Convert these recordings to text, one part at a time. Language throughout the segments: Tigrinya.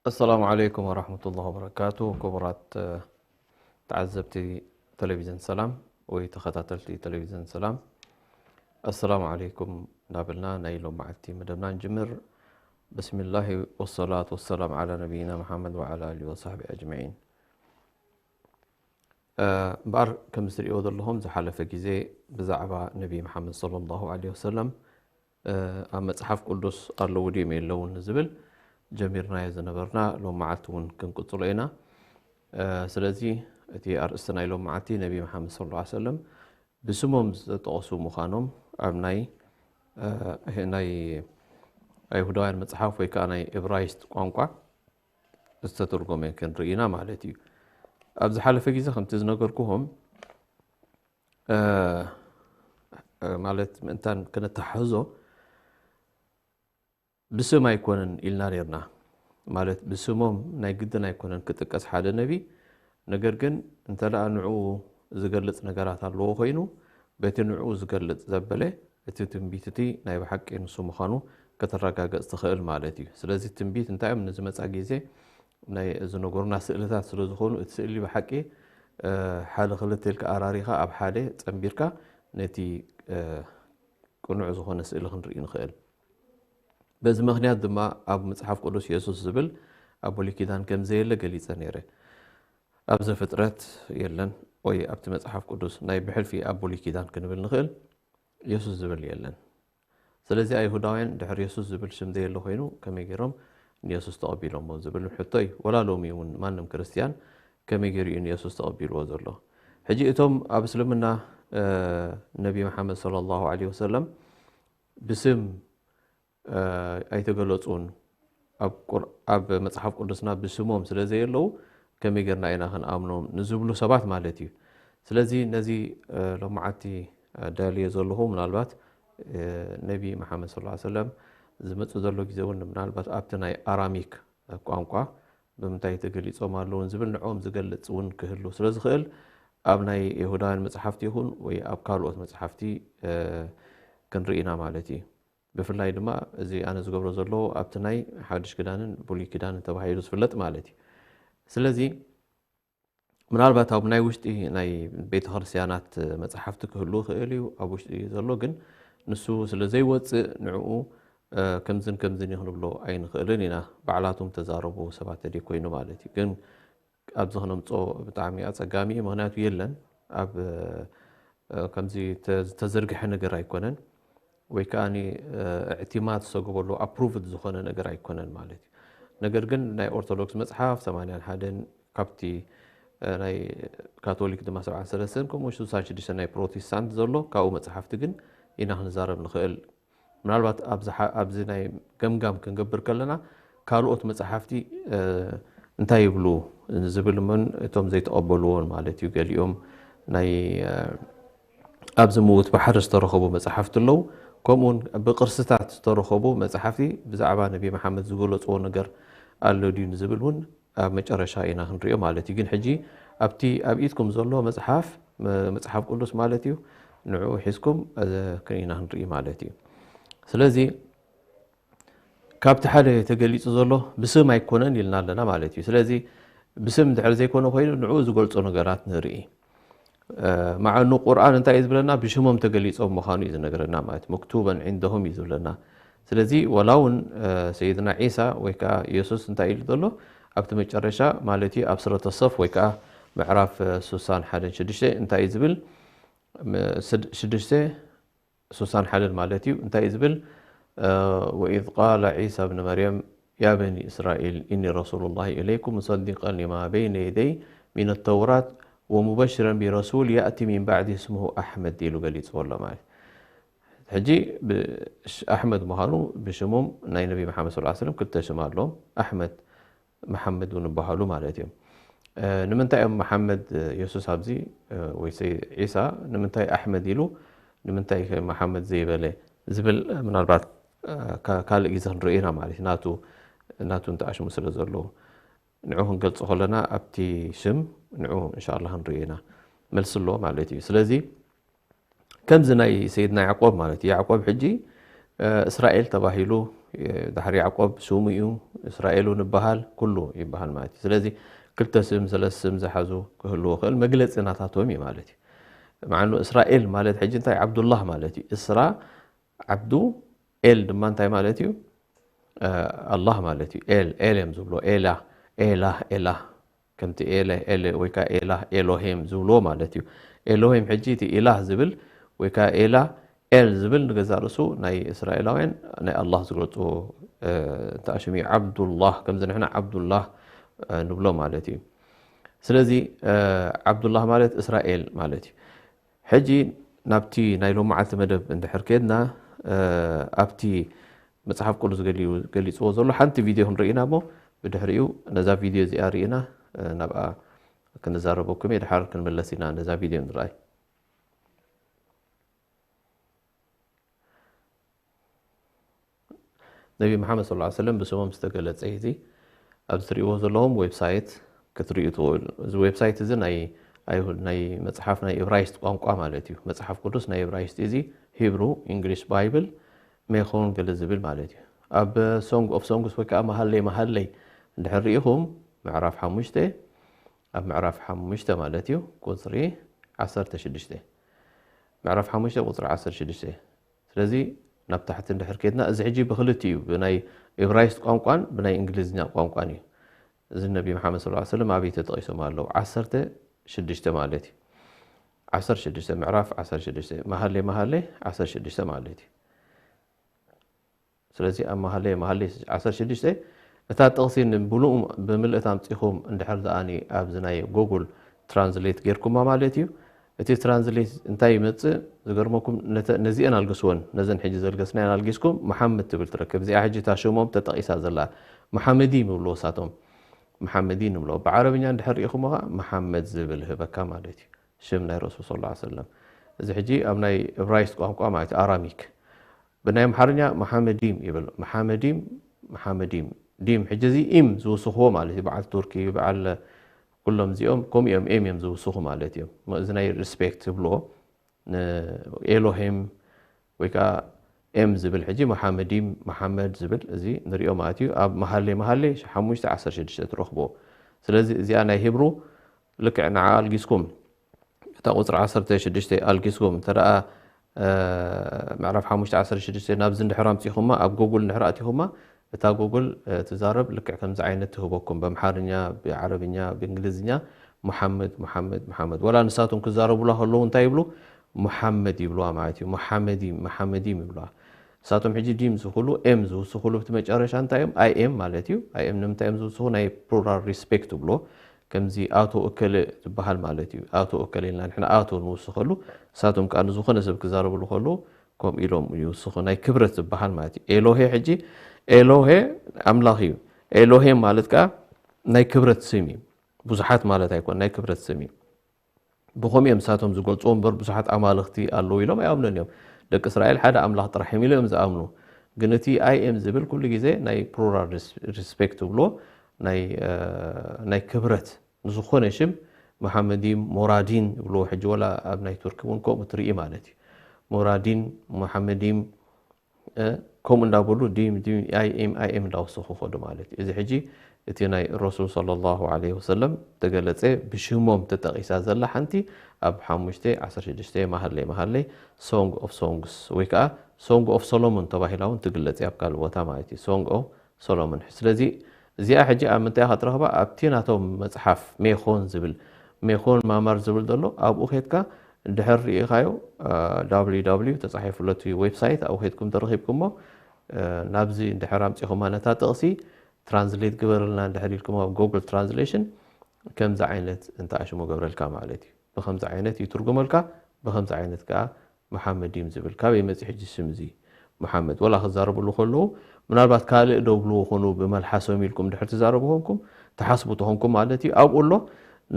ኣሰላሙ ዓለይኩም ወራህመቱላሂ ወበረካቱ። ክቡራት፣ እ፣ ተዓዘብቲ ቴሌቪዝን ሰላም ወይ ተኸታተልቲ ቴሌቪዝን ሰላም፣ ኣሰላሙ ዓለይኩም እናበልና ናይ ሎም መዓልቲ መደብና ንጅምር። ብስሚላሂ ወሰላቱ ወሰላም ዓላ ነቢይና መሓመድ ወዓላ ኣሊሂ ወሳሕቢ ኣጅመዒን። እ፣ እምበኣር ከም ዝትርእይዎ ዘለኹም ዝሓለፈ ግዜ ብዛዕባ ነቢ መሓመድ ሰለላሁ ዓለይሂ ወሰለም፣ እ፣ ኣብ መጽሓፍ ቅዱስ ኣለዉ ድዮም የለውን ዝብል ጀሚርናዮ ዝነበርና ሎም መዓልቲ እውን ክንቅጽሎ ኢና። እ፣ ስለዚ እቲ ኣርእስቲ ናይ ሎም መዓልቲ ነቢ መሓመድ ሰለላሁ ዓለይሂ ወሰለም ብስሞም ዝተጠቕሱ ምዃኖም ኣብ ናይ፣ እ፣ ናይ ኣይሁዳውያን መጽሓፍ ወይ ከኣ ናይ እብራይስጥ ቋንቋ ዝተተርጎመ ክንርኢ ኢና ማለት እዩ። ኣብ ዝሓለፈ ግዜ ከምቲ ዝነገርኩኹም፣ እ፣ እ፣ ማለት ምእንታን ክነተሓሕዞ ብስም ኣይኮነን ኢልና ነርና። ማለት ብስሞም ናይ ግድን ኣይኮነን ክጥቀስ ሓደ ነቢ፣ ነገር ግን እንተ ደኣ ንዕኡ ዝገልጽ ነገራት ኣለዎ ኮይኑ፣ በቲ ንዕኡ ዝገልጽ ዘበለ እቲ ትንቢት እቲ ናይ ብሓቂ ንሱ ምዃኑ ከተረጋገጽ ትኽእል ማለት እዩ። ስለዚ ትንቢት እንታይ እዮም ንዝመጻ ግዜ ናይ ዝነገሩና ስእልታት ስለ ዝኾኑ፣ እቲ ስእሊ ብሓቂ፣ እ፣ ሓደ ክልተ ኢልካ ኣራሪኻ ኣብ ሓደ ጸንቢርካ ነቲ፣ እ፣ ቅኑዕ ዝኾነ ስእሊ ክንርኢ ንኽእል። በዚ ምኽንያት ድማ ኣብ መጽሓፍ ቅዱስ የሱስ ዝብል ኣብ ብሉይ ኪዳን ከም ዘየለ ገሊጸ ነይረ። ኣብ ዘፍጥረት የለን፣ ወይ ኣብቲ መጽሓፍ ቅዱስ ናይ ብሕልፊ ኣብ ብሉይ ኪዳን ክንብል ንኽእል የሱስ ዝብል የለን። ስለዚ ኣይሁዳውያን ድሕሪ የሱስ ዝብል ሽም ዘየለ ኮይኑ ከመይ ገይሮም ንየሱስ ተቐቢሎሞ ዝብል ሕቶ እዩ። ወላ ሎሚ እውን ማንም ክርስትያን ከመይ ገይሩ እዩ ንየሱስ ተቐቢልዎ ዘሎ? ሕጂ እቶም ኣብ እስልምና፣ እ፣ ነቢ መሓመድ ሰለላሁ ዐለይሂ ወሰለም ብስም፣ እ፣ ኣይተገለጹን። ኣብ ቁር-፣ ኣብ መጽሓፍ ቅዱስና ብስሞም ስለ ዘየለዉ ከመይ ጌርና ኢና ክንኣምኖም ንዝብሉ ሰባት ማለት እዩ። ስለዚ ነዚ፣ እ፣ ሎማዓንቲ፣ እ፣ ደልየ ዘለኹ ምናልባት፣ እ፣ ነቢ መሓመድ ሰለላሁ ዐለይሂ ወሰለም ዝመጽእ ዘሎ ግዜ እውን ምናልባት ኣብቲ ናይ ኣራሚክ ቋንቋ ብምንታይ ተገሊጾም ኣለውን ዝብል ንዕኦም ዝገልጽ እውን ክህሉ ስለ ዝኽእል ኣብ ናይ የሁዳውያን መጽሓፍቲ ይኹን ወይ ኣብ ካልኦት መጽሓፍቲ፣ እ፣ ክንርኢ ኢና ማለት እዩ። ብፍላይ ድማ እዚ ኣነ ዝገብሮ ዘለኹ ኣብቲ ናይ ሓድሽ ኪዳንን ብሉይ ኪዳንን ተባሂሉ ዝፍለጥ ማለት እዩ። ስለዚ ምናልባት ኣብ ናይ ውሽጢ ናይ ቤተ ክርስቲያናት መጽሓፍቲ ክህሉ ይኽእል እዩ፣ ኣብ ውሽጢ ዘሎ ግን ንሱ ስለ ዘይወጽእ ንዕኡ፣ እ፣ ከምዝን ከምዝን እዩ ክንብሎ ኣይንኽእልን ኢና። ባዕላቶም ተዛረቡ ሰባት ተደይ ኮይኑ ማለት እዩ። ግን ኣብዚ ክነምጽኦ ብጣዕሚ ኣጸጋሚ እዩ። ምኽንያቱ የለን ኣብ፣ እ፣ ከምዚ ተ-፣ ዝተዘርግሐ ነገር ኣይኮነን፣ ወይ ከኣ፣ እ፣ እዕቲማድ ዝተገብረሉ ኣፕሩቭድ ዝኾነ ነገር ኣይኮነን ማለት እዩ። ነገር ግን ናይ ኦርቶዶክስ መጽሓፍ ሰማንያን ሓደን ካብቲ፣ እ፣ ናይ ካቶሊክ ድማ ሰብዓን ሰለስተን ከምኡ ሽዱሽተን ናይ ፕሮቴስታንት ዘሎ ካብኡ መጽሓፍቲ ግን ኢና ክንዛረብ ንኽእል። ምናልባት ኣብዚ ሓ-፣ ኣብዚ ናይ ገምጋም ክንገብር ከለና ካልኦት መጽሓፍቲ፣ እ፣ እንታይ ይብሉ ዝብል እውን እቶም ዘይተቐበልዎን ማለት እዩ። ገሊኦም ናይ፣ እ፣ ኣብዚ ምዉት ባሕሪ ዝተረኸቡ መጽሓፍቲ ኣለዉ። ከምኡውን ብቅርስታት ዝተረኸቡ መጽሓፍቲ ብዛዕባ ነቢ መሓመድ ዝገለጽዎ ነገር ኣሎ ድዩ ንዝብል እውን ኣብ መጨረሻ ኢና ክንሪኦ ማለት እዩ። ግን ሕጂ ኣብቲ ኣብ ኢድኩም ዘሎ መጽሓፍ፣ መ-፣ መጽሓፍ ቅዱስ ማለት እዩ፣ ንዕኡ ሒዝኩም፣ እ፣ ኢና ክንርኢ ማለት እዩ። ስለዚ ካብቲ ሓደ ተገሊጹ ዘሎ ብስም ኣይኮነን ኢልና ኣለና ማለት እዩ። ስለዚ ብስም እንድሕር ዘይኮነ ኮይኑ ንዕኡ ዝገልጾ ነገራት ንርኢ። መዓኑ ቁርኣን እንታይ እዩ ዝብለና? ብሽሞም ተገሊጾም ምዃኑ እዩ ዝነግረና ማለት እዩ። መክቱበን ዒንደሁም እዩ ዝብለና። ስለዚ ወላ እውን ሰይድና ዒሳ ወይ ከዓ የሱስ እንታይ ኢሉ ዘሎ ኣብቲ መጨረሻ ማለት እዩ ኣብ ሱረተ ሰፍ ወይ ከዓ ምዕራፍ ሱሳን ሓደን ሽዱሽተ እንታይ እዩ ዝብል? ሽዱሽተ ሱሳን ሓደን ማለት እዩ። እንታይ እዩ ዝብል? ወኢዝ ቃለ ዒሳ ብን መርየም ያ በኒ እስራኤል ኢኒ ረሱሉ ላሂ ኢለይኩም ሙሰዲቀን ሊማ በይነ የደይ ሚነ ተውራት ወሙበሽረን ቢረሱል ያእቲ ሚን ባዕዲ ስምሁ ኣሕመድ ኢሉ ገሊፅዎ ኣሎ ማለት። ሕጂ ኣሕመድ ምዃኑ ብሽሞም ናይ ነቢ መሓመድ ስ ሰለም ክልተ ሽም ኣለዎም። ኣሕመድ መሓመድ እውን ይበሃሉ ማለት እዮም። ንምንታይ እዮም መሓመድ የሱስ ኣብዚ ወይ ሰይ ዒሳ ንምንታይ ኣሕመድ ኢሉ ንምንታይ መሓመድ ዘይበለ ዝብል ምናልባት ካልእ ግዜ ክንርኢ ኢና ማለት እዩ። ናቱ ናቱ እንተኣሽሙ ስለ ዘለዉ ንዑ ክንገልጾ ከለና ኣብቲ ሽም ንዑ እንሻላ ክንርኢ ኢና መልሲ ኣለዎ ማለት እዩ። ስለዚ ከምዚ ናይ ሰይድና ያዕቆብ ማለት እዩ። ያዕቆብ ሕጂ እስራኤል ተባሂሉ ድሕሪ ያዕቆብ ሽሙ እዩ እስራኤሉ ንበሃል ኩሉ ይበሃል ማለት እዩ። ስለዚ ክልተ ስም ሰለስተ ስም ዝሓዙ ክህልዎ ክእል መግለፂ ናታቶም እዩ ማለት እዩ። መዓኑ እስራኤል ማለት ሕጂ እንታይ ዓብዱላህ ማለት እዩ። እስራ ዓብዱ ኤል ድማ እንታይ ማለት እዩ? ኣላህ ማለት እዩ። ኤል ኤል እዮም ዝብሎ ኤላ ኤላ ኤላ ከምቲ ኤለ ኤለ ወይ ከዓ ኤላ ኤሎሄም ዝብልዎ ማለት እዩ። ኤሎሄም ሕጂ እቲ ኢላህ ዝብል ወይ ከዓ ኤላ ኤል ዝብል ንገዛእ ርእሱ ናይ እስራኤላውያን ናይ ኣላህ ዝገልፅዎ እንተኣሽም እዩ። ዓብዱላህ ከምዚ ንሕና ዓብዱላህ ንብሎ ማለት እዩ። ስለዚ ዓብዱላህ ማለት እስራኤል ማለት እዩ። ሕጂ ናብቲ ናይ ሎመዓልቲ መደብ እንድሕር ከድና ኣብቲ መፅሓፍ ቅዱስ ገሊፅዎ ዘሎ ሓንቲ ቪድዮ ክንርኢ ኢና እሞ ብድሕሪኡ ነዛ ቪድዮ እዚኣ ርኢና ናብኣ ክንዛረበኩም እየ። ድሓር ክንምለስ ኢና ነዛ ቪድዮ ንርኣይ። ነቢ መሓመድ ስ ሰለም ብስሞም ዝተገለጸ እዚ ኣብዚ ትርእይዎ ዘለኹም ዌብሳይት ክትርእዩ ትኽእሉ። እዚ ዌብሳይት እዚ ናይ ኣይሁድ ናይ መጽሓፍ ናይ እብራይስጥ ቋንቋ ማለት እዩ። መጽሓፍ ቅዱስ ናይ እብራይስጥ እዚ ሂብሩ፣ ኢንግሊሽ ባይብል፣ ሜኾን ገለ ዝብል ማለት እዩ። ኣብ ሶንግ ኦፍ ሶንግስ ወይ ከዓ መሃለይ መሃለይ እንድሕር ርኢኹም ምዕራፍ ሓሙሽተ ኣብ ምዕራፍ ሓሙሽተ ማለት እዩ ቁፅሪ ዓሰርተ ሽዱሽተ ምዕራፍ ሓሙሽተ ቁፅሪ ዓሰርተ ሽዱሽተ ስለዚ ናብ ታሕቲ እንድሕር ከድና እዚ ሕጂ ብክልቲ እዩ ብናይ እብራይስጥ ቋንቋን ብናይ እንግሊዝኛ ቋንቋን እዩ። እዚ ነቢ መሓመድ ስ ሰለም ኣበይ ተጠቂሶም ኣለዉ? ዓሰርተ ሽዱሽተ ማለት እዩ። ዓሰርተ ሽዱሽተ ምዕራፍ ዓሰርተ ሽዱሽተ መሃሌ መሃሌ ዓሰርተ ሽዱሽተ ማለት እዩ። ስለዚ ኣብ መሃሌ መሃሌ ዓሰርተ ሽዱሽተ እታ ጥቕሲ ንብሉኡ ብምልእታ ኣምፂኹም እንድሕር ደኣኒ ኣብዚ ናይ ጉግል ትራንስሌት ጌርኩማ ማለት እዩ። እቲ ትራንስሌት እንታይ ይመፅእ ዝገርመኩም ነዚአን ኣልግስወን ነዘን ሕጂ ዘልገስናየን ኣልጊስኩም መሓመድ ትብል ትረክብ። እዚኣ ሕጂ እታ ሽሞም ተጠቒሳ ዘላ መሓመዲም ይብልዎ እሳቶም። መሓመዲን ይብልዎ። ብዓረብኛ እንድሕር ርኢኹሞ ከዓ መሓመድ ዝብል ህበካ ማለት እዩ። ሽም ናይ ረሱል ስ ሰለም እዚ ሕጂ ኣብ ናይ እብራይስጥ ቋንቋ ማለት ኣራሚክ ብናይ ኣምሓርኛ መሓመዲም ይብል። መሓመዲም መሓመዲም ዲም ሕጂ እዚ ኢም ዝውስኽዎ ማለት እዩ። በዓል ቱርኪ በዓል ኩሎም እዚኦም ከምኡ እዮም ኤም እዮም ዝውስኹ ማለት እዮም። እዚ ናይ ሪስፔክት ዝብልዎ ኤሎሄም ወይ ከዓ ኤም ዝብል ሕጂ መሓመዲም መሓመድ ዝብል እዚ ንሪኦ ማለት እዩ። ኣብ መሃሌ መሃሌ ሓሙሽተ ዓሰርተ ሽዱሽተ ትረኽብዎ። ስለዚ እዚኣ ናይ ሂብሩ ልክዕ ንዓ ኣልጊስኩም እታ ቁፅሪ ዓሰርተ ሽዱሽተ ኣልጊስኩም እንተ ደኣ ምዕራፍ ሓሙሽተ ዓሰርተ ሽዱሽተ ናብዚ እንድሕር ኣምፂኹማ ኣብ ጉግል እንድሕር ኣቲኹማ እታ ጉግል ትዛረብ ልክዕ ከምዚ ዓይነት ትህበኩም በምሓርኛ ብዓረብኛ ብእንግሊዝኛ መሓመድ መሓመድ መሓመድ ወላ ንሳቶም ክዛረቡላ ከለዉ እንታይ ይብሉ መሓመድ ይብልዋ ማለት እዩ። መሓመዲም መሓመዲም ይብልዋ። ንሳቶም ሕጂ ዲም ዝኽሉ ኤም ዝውስኽሉ ብቲ መጨረሻ እንታይ እዮም ኣይ ኤም ማለት እዩ። ኣይ ኤም ንምንታይ እዮም ዝውስኹ ናይ ፕሉራል ሪስፔክት ይብልዎ። ከምዚ ኣቶ እከለ ዝበሃል ማለት እዩ። ኣቶ እከለ ኢልና ንሕና ኣቶ ንውስኸሉ ንሳቶም ከዓ ንዝኾነ ሰብ ክዛረብሉ ከለዉ ከምኡ ኢሎም ይውስኹ ናይ ክብረት ዝበሃል ማለት እዩ። ኤሎሄ ሕጂ ኤሎሄ ኣምላኽ እዩ። ኤሎሄ ማለት ከዓ ናይ ክብረት ስም እዩ። ብዙሓት ማለት ኣይኮን ናይ ክብረት ስም እዩ። ብኸምኡ እዮም ንሳቶም ዝገልፅዎ እምበር ብዙሓት ኣማልኽቲ ኣለዉ ኢሎም ኣይኣምኑን እዮም። ደቂ እስራኤል ሓደ ኣምላኽ ጥራሕ እዮም ኢሎም እዮም ዝኣምኑ። ግን እቲ ኣይ ኤም ዝብል ኩሉ ግዜ ናይ ፕሉራል ሪስፔክት ትብልዎ ናይ ክብረት ንዝኾነ ሽም መሓመዲም ሞራዲን ይብልዎ። ሕጂ ወላ ኣብ ናይ ቱርኪ እውን ከምኡ ትርኢ ማለት እዩ። ሞራዲን መሓመዲም ከምኡ እንዳበሉ ዲም ዲም ኣይ ኤም ኣይ ኤም እንዳወሰኹ ኸዱ ማለት እዩ። እዚ ሕጂ እቲ ናይ ረሱል ሰለላሁ ዐለይሂ ወሰለም ተገለጸ ብሽሞም ተጠቒሳ ዘላ ሓንቲ ኣብ ሓሙሽተ ዓሰርተ ሽዱሽተ መሃለይ መሃለይ Song of Songs ወይ ከዓ Song of Solomon ተባሂላ እውን ትግለጽ እያ ኣብ ካልእ ቦታ ማለት እዩ። Song of Solomon። ስለዚ እዚኣ ሕጂ ኣብ ምንታይ ኢኻ ትረኽባ? ኣብቲ ናቶም መጽሓፍ ሜኾን ዝብል፣ ሜኾን ማማር ዝብል ዘሎ ኣብኡ ኬድካ እንድሕር ርኢኻዮ፣ www ተጻሒፉ ኣሎ እቲ ዌብሳይት፣ ኣብኡ ኬድኩም ተረኺብኩሞ ናብዚ እንድሕር ኣምጺኹማ ነታ ጥቕሲ ትራንስሌት ግበረልና እንድሕር ኢልኩም ኣብ ጎግል ትራንስሌሽን ከምዚ ዓይነት እንተኣሽሙ ገብረልካ ማለት እዩ። ብኸምዚ ዓይነት ይትርጉመልካ፣ ብኸምዚ ዓይነት ከዓ መሓመድ ድዩ ዝብል ካበይ መፂ ሕጂ ስም እዚ መሓመድ ወላ ክዛረብሉ ከለዉ ምናልባት ካልእ ደብልዎ ኮኑ ብመልሓሶም ኢልኩም ድሕር ትዛረቡ ኮንኩም ትሓስቡ ተኾንኩም ማለት እዩ። ኣብኡ ኣሎ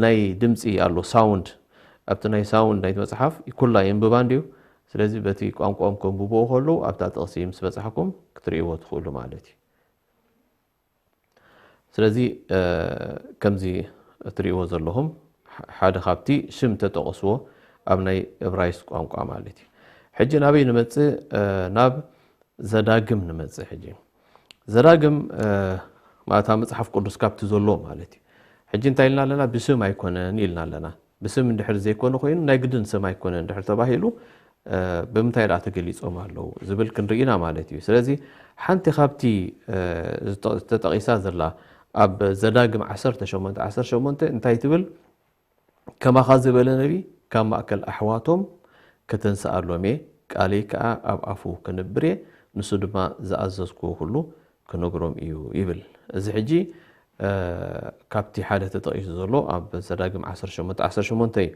ናይ ድምፂ ኣሎ ሳውንድ ኣብቲ ናይ ሳውንድ ናይቲ መፅሓፍ ኩላ የንብባ እንድዩ። ስለዚ በቲ ቋንቋኦም ከንብብዎ ከለዉ ኣብታ ጥቕሲ ምስ በፃሕኩም ክትርእይዎ ትኽእሉ ማለት እዩ። ስለዚ ከምዚ እትርእይዎ ዘለኹም ሓደ ካብቲ ሽም ተጠቕስዎ ኣብ ናይ እብራይስጥ ቋንቋ ማለት እዩ። ሕጂ ናበይ ንመጽእ? ናብ ዘዳግም ንመጽእ። ሕጂ ዘዳግም ማእታ መጽሓፍ ቅዱስ ካብቲ ዘሎ ማለት እዩ። ሕጂ እንታይ ኢልና ኣለና? ብስም ኣይኮነን ኢልና ኣለና። ብስም እንድሕር ዘይኮነ ኮይኑ ናይ ግድን ስም ኣይኮነን እንድሕር ተባሂሉ ብምንታይ ደኣ ተገሊጾም ኣለዉ ዝብል ክንርኢ ኢና ማለት እዩ። ስለዚ ሓንቲ ካብቲ ተጠቒሳ ዘላ ኣብ ዘዳግም ዓሰርተ ሸሞንተ ዓሰርተ ሸሞንተ እንታይ ትብል? ከማኻ ዝበለ ነቢ ካብ ማእከል ኣሕዋቶም ከተንስኣሎም እየ፣ ቃለይ ከኣ ኣብ ኣፉ ከንብር እየ፣ ንሱ ድማ ዝኣዘዝክዎ ኩሉ ክነግሮም እዩ ይብል። እዚ ሕጂ ካብቲ ሓደ ተጠቒሱ ዘሎ ኣብ ዘዳግም ዓሰርተ ሸሞንተ ዓሰርተ ሸሞንተ እዩ።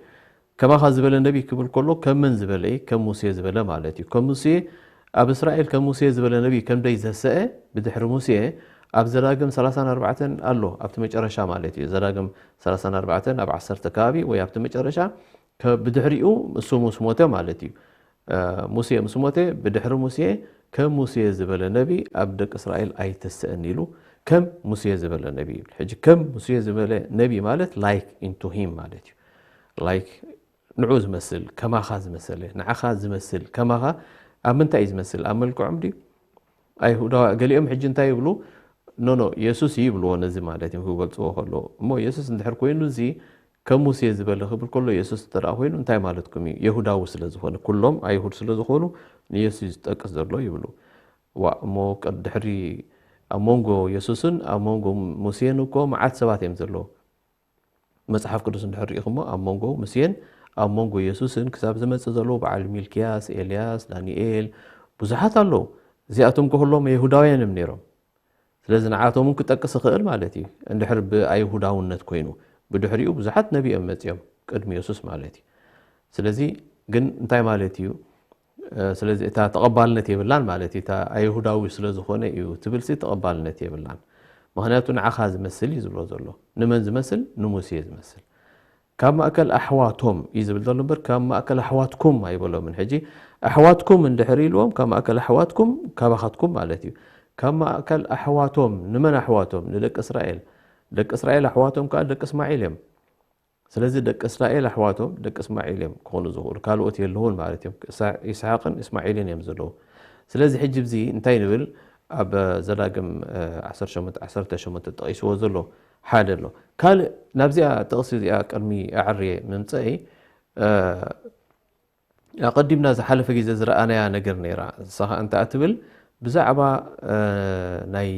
ከማኻ ዝበለ ነቢ ክብል ከሎ ከም መን ዝበለ እዩ? ከም ሙሴ ዝበለ ማለት እዩ። ከም ሙሴ ኣብ እስራኤል ከም ሙሴ ዝበለ ነቢ ከም ደይ ዘሰአ ብድሕሪ ሙሴ ኣብ ዘዳግም ሰላሳን ኣርባዕተን ኣሎ ኣብቲ መጨረሻ ማለት እዩ። ዘዳግም ሰላሳን ኣርባዕተን ኣብ ዓሰርተ ከባቢ ወይ ኣብቲ መጨረሻ ከ- ብድሕሪኡ እሱ ምስ ሞተ ማለት እዩ። ሙሴ ምስ ሞተ ብድሕሪ ሙሴ ከም ሙሴ ዝበለ ነቢ ኣብ ደቂ እስራኤል ኣይተስእን ኢሉ ከም ሙሴ ዝበለ ነቢ ይብል። ሕጂ ከም ሙሴ ዝበለ ነቢ ማለት like into him ማለት እዩ። Like ንዑ ዝመስል ከማኻ ዝመሰለ ንዓኻ ዝመስል ከማኻ ኣብ ምንታይ እዩ ዝመስል? ኣብ መልክዖም ድዩ? ኣይሁዳ ገሊኦም ሕጂ እንታይ ይብሉ? ኖ ኖ የሱስ እዩ ይብልዎ ነዚ ማለት እዮም ክገልፅዎ ከለዉ። እሞ የሱስ እንድሕር ኮይኑ እዚ ከም ሙሴ ዝበለ ክብል ከሎ የሱስ እንተ ደኣ ኮይኑ እንታይ ማለትኩም እዩ? የሁዳዊ ስለ ዝኾነ ኩሎም ኣይሁድ ስለ ዝኾኑ ንየሱስ እዩ ዝጠቅስ ዘሎ ይብሉ። ዋ እሞ ቅድ- ድሕሪ ኣብ መንጎ የሱስን ኣብ መንጎ ሙሴን እኮ መዓት ሰባት እዮም ዘለዉ። መጽሓፍ ቅዱስ እንድሕር ርኢኹሞ ኣብ መንጎ ሙሴን ኣብ መንጎ የሱስን ክሳብ ዝመጽእ ዘለዉ በዓል ሚልክያስ፣ ኤልያስ፣ ዳንኤል ብዙሓት ኣለዉ። እዚኣቶም ክህሎም የሁዳውያን እዮም ነይሮም። ስለዚ ንዓቶም እውን ክጠቅስ ይኽእል ማለት እዩ። እንድሕር ብኣይሁዳውነት ኮይኑ ብድሕሪኡ ብዙሓት ነቢኦም መጺኦም ቅድሚ የሱስ ማለት እዩ። ስለዚ ግን እንታይ ማለት እዩ? ስለዚ እታ ተቐባልነት የብላን ማለት እዩ። እታ ኣይሁዳዊ ስለ ዝኾነ እዩ ትብልሲ ተቐባልነት የብላን። ምኽንያቱ ንዓኻ ዝመስል እዩ ዝብሎ ዘሎ። ንመን ዝመስል? ንሙሴ ዝመስል። ካብ ማእከል ኣሕዋቶም እዩ ዝብል ዘሎ እምበር ካብ ማእከል ኣሕዋትኩም ኣይበሎምን። ሕጂ ኣሕዋትኩም እንድሕር ኢልዎም ካብ ማእከል ኣሕዋትኩም ካባኻትኩም ማለት እዩ። ካብ ማእከል ኣሕዋቶም ንመን ኣሕዋቶም? ንደቂ እስራኤል። ደቂ እስራኤል ኣሕዋቶም ከዓ ደቂ እስማዒል እዮም። ስለዚ ደቂ እስራኤል ኣሕዋቶም ደቂ እስማዒል እዮም ክኾኑ ዝኽእሉ ካልኦት የለውን ማለት እዮም። ይስሓቅን እስማዒልን እዮም ዘለዉ። ስለዚ ሕጂ ብዚ እንታይ ንብል ኣብ ዘዳግም ዓሰርተ ሸሞንተ ዓሰርተ ሸሞንተ ተጠቒስዎ ዘሎ ሓደ ኣሎ። ካልእ ናብዚኣ ጥቕሲ እዚኣ ቅድሚ ኣዕርየ ምምፀኢ ኣቐዲምና ዝሓለፈ ግዜ ዝረኣናያ ነገር ነይራ። ንሳ ከዓ እንታይ እያ ትብል? ብዛዕባ ናይ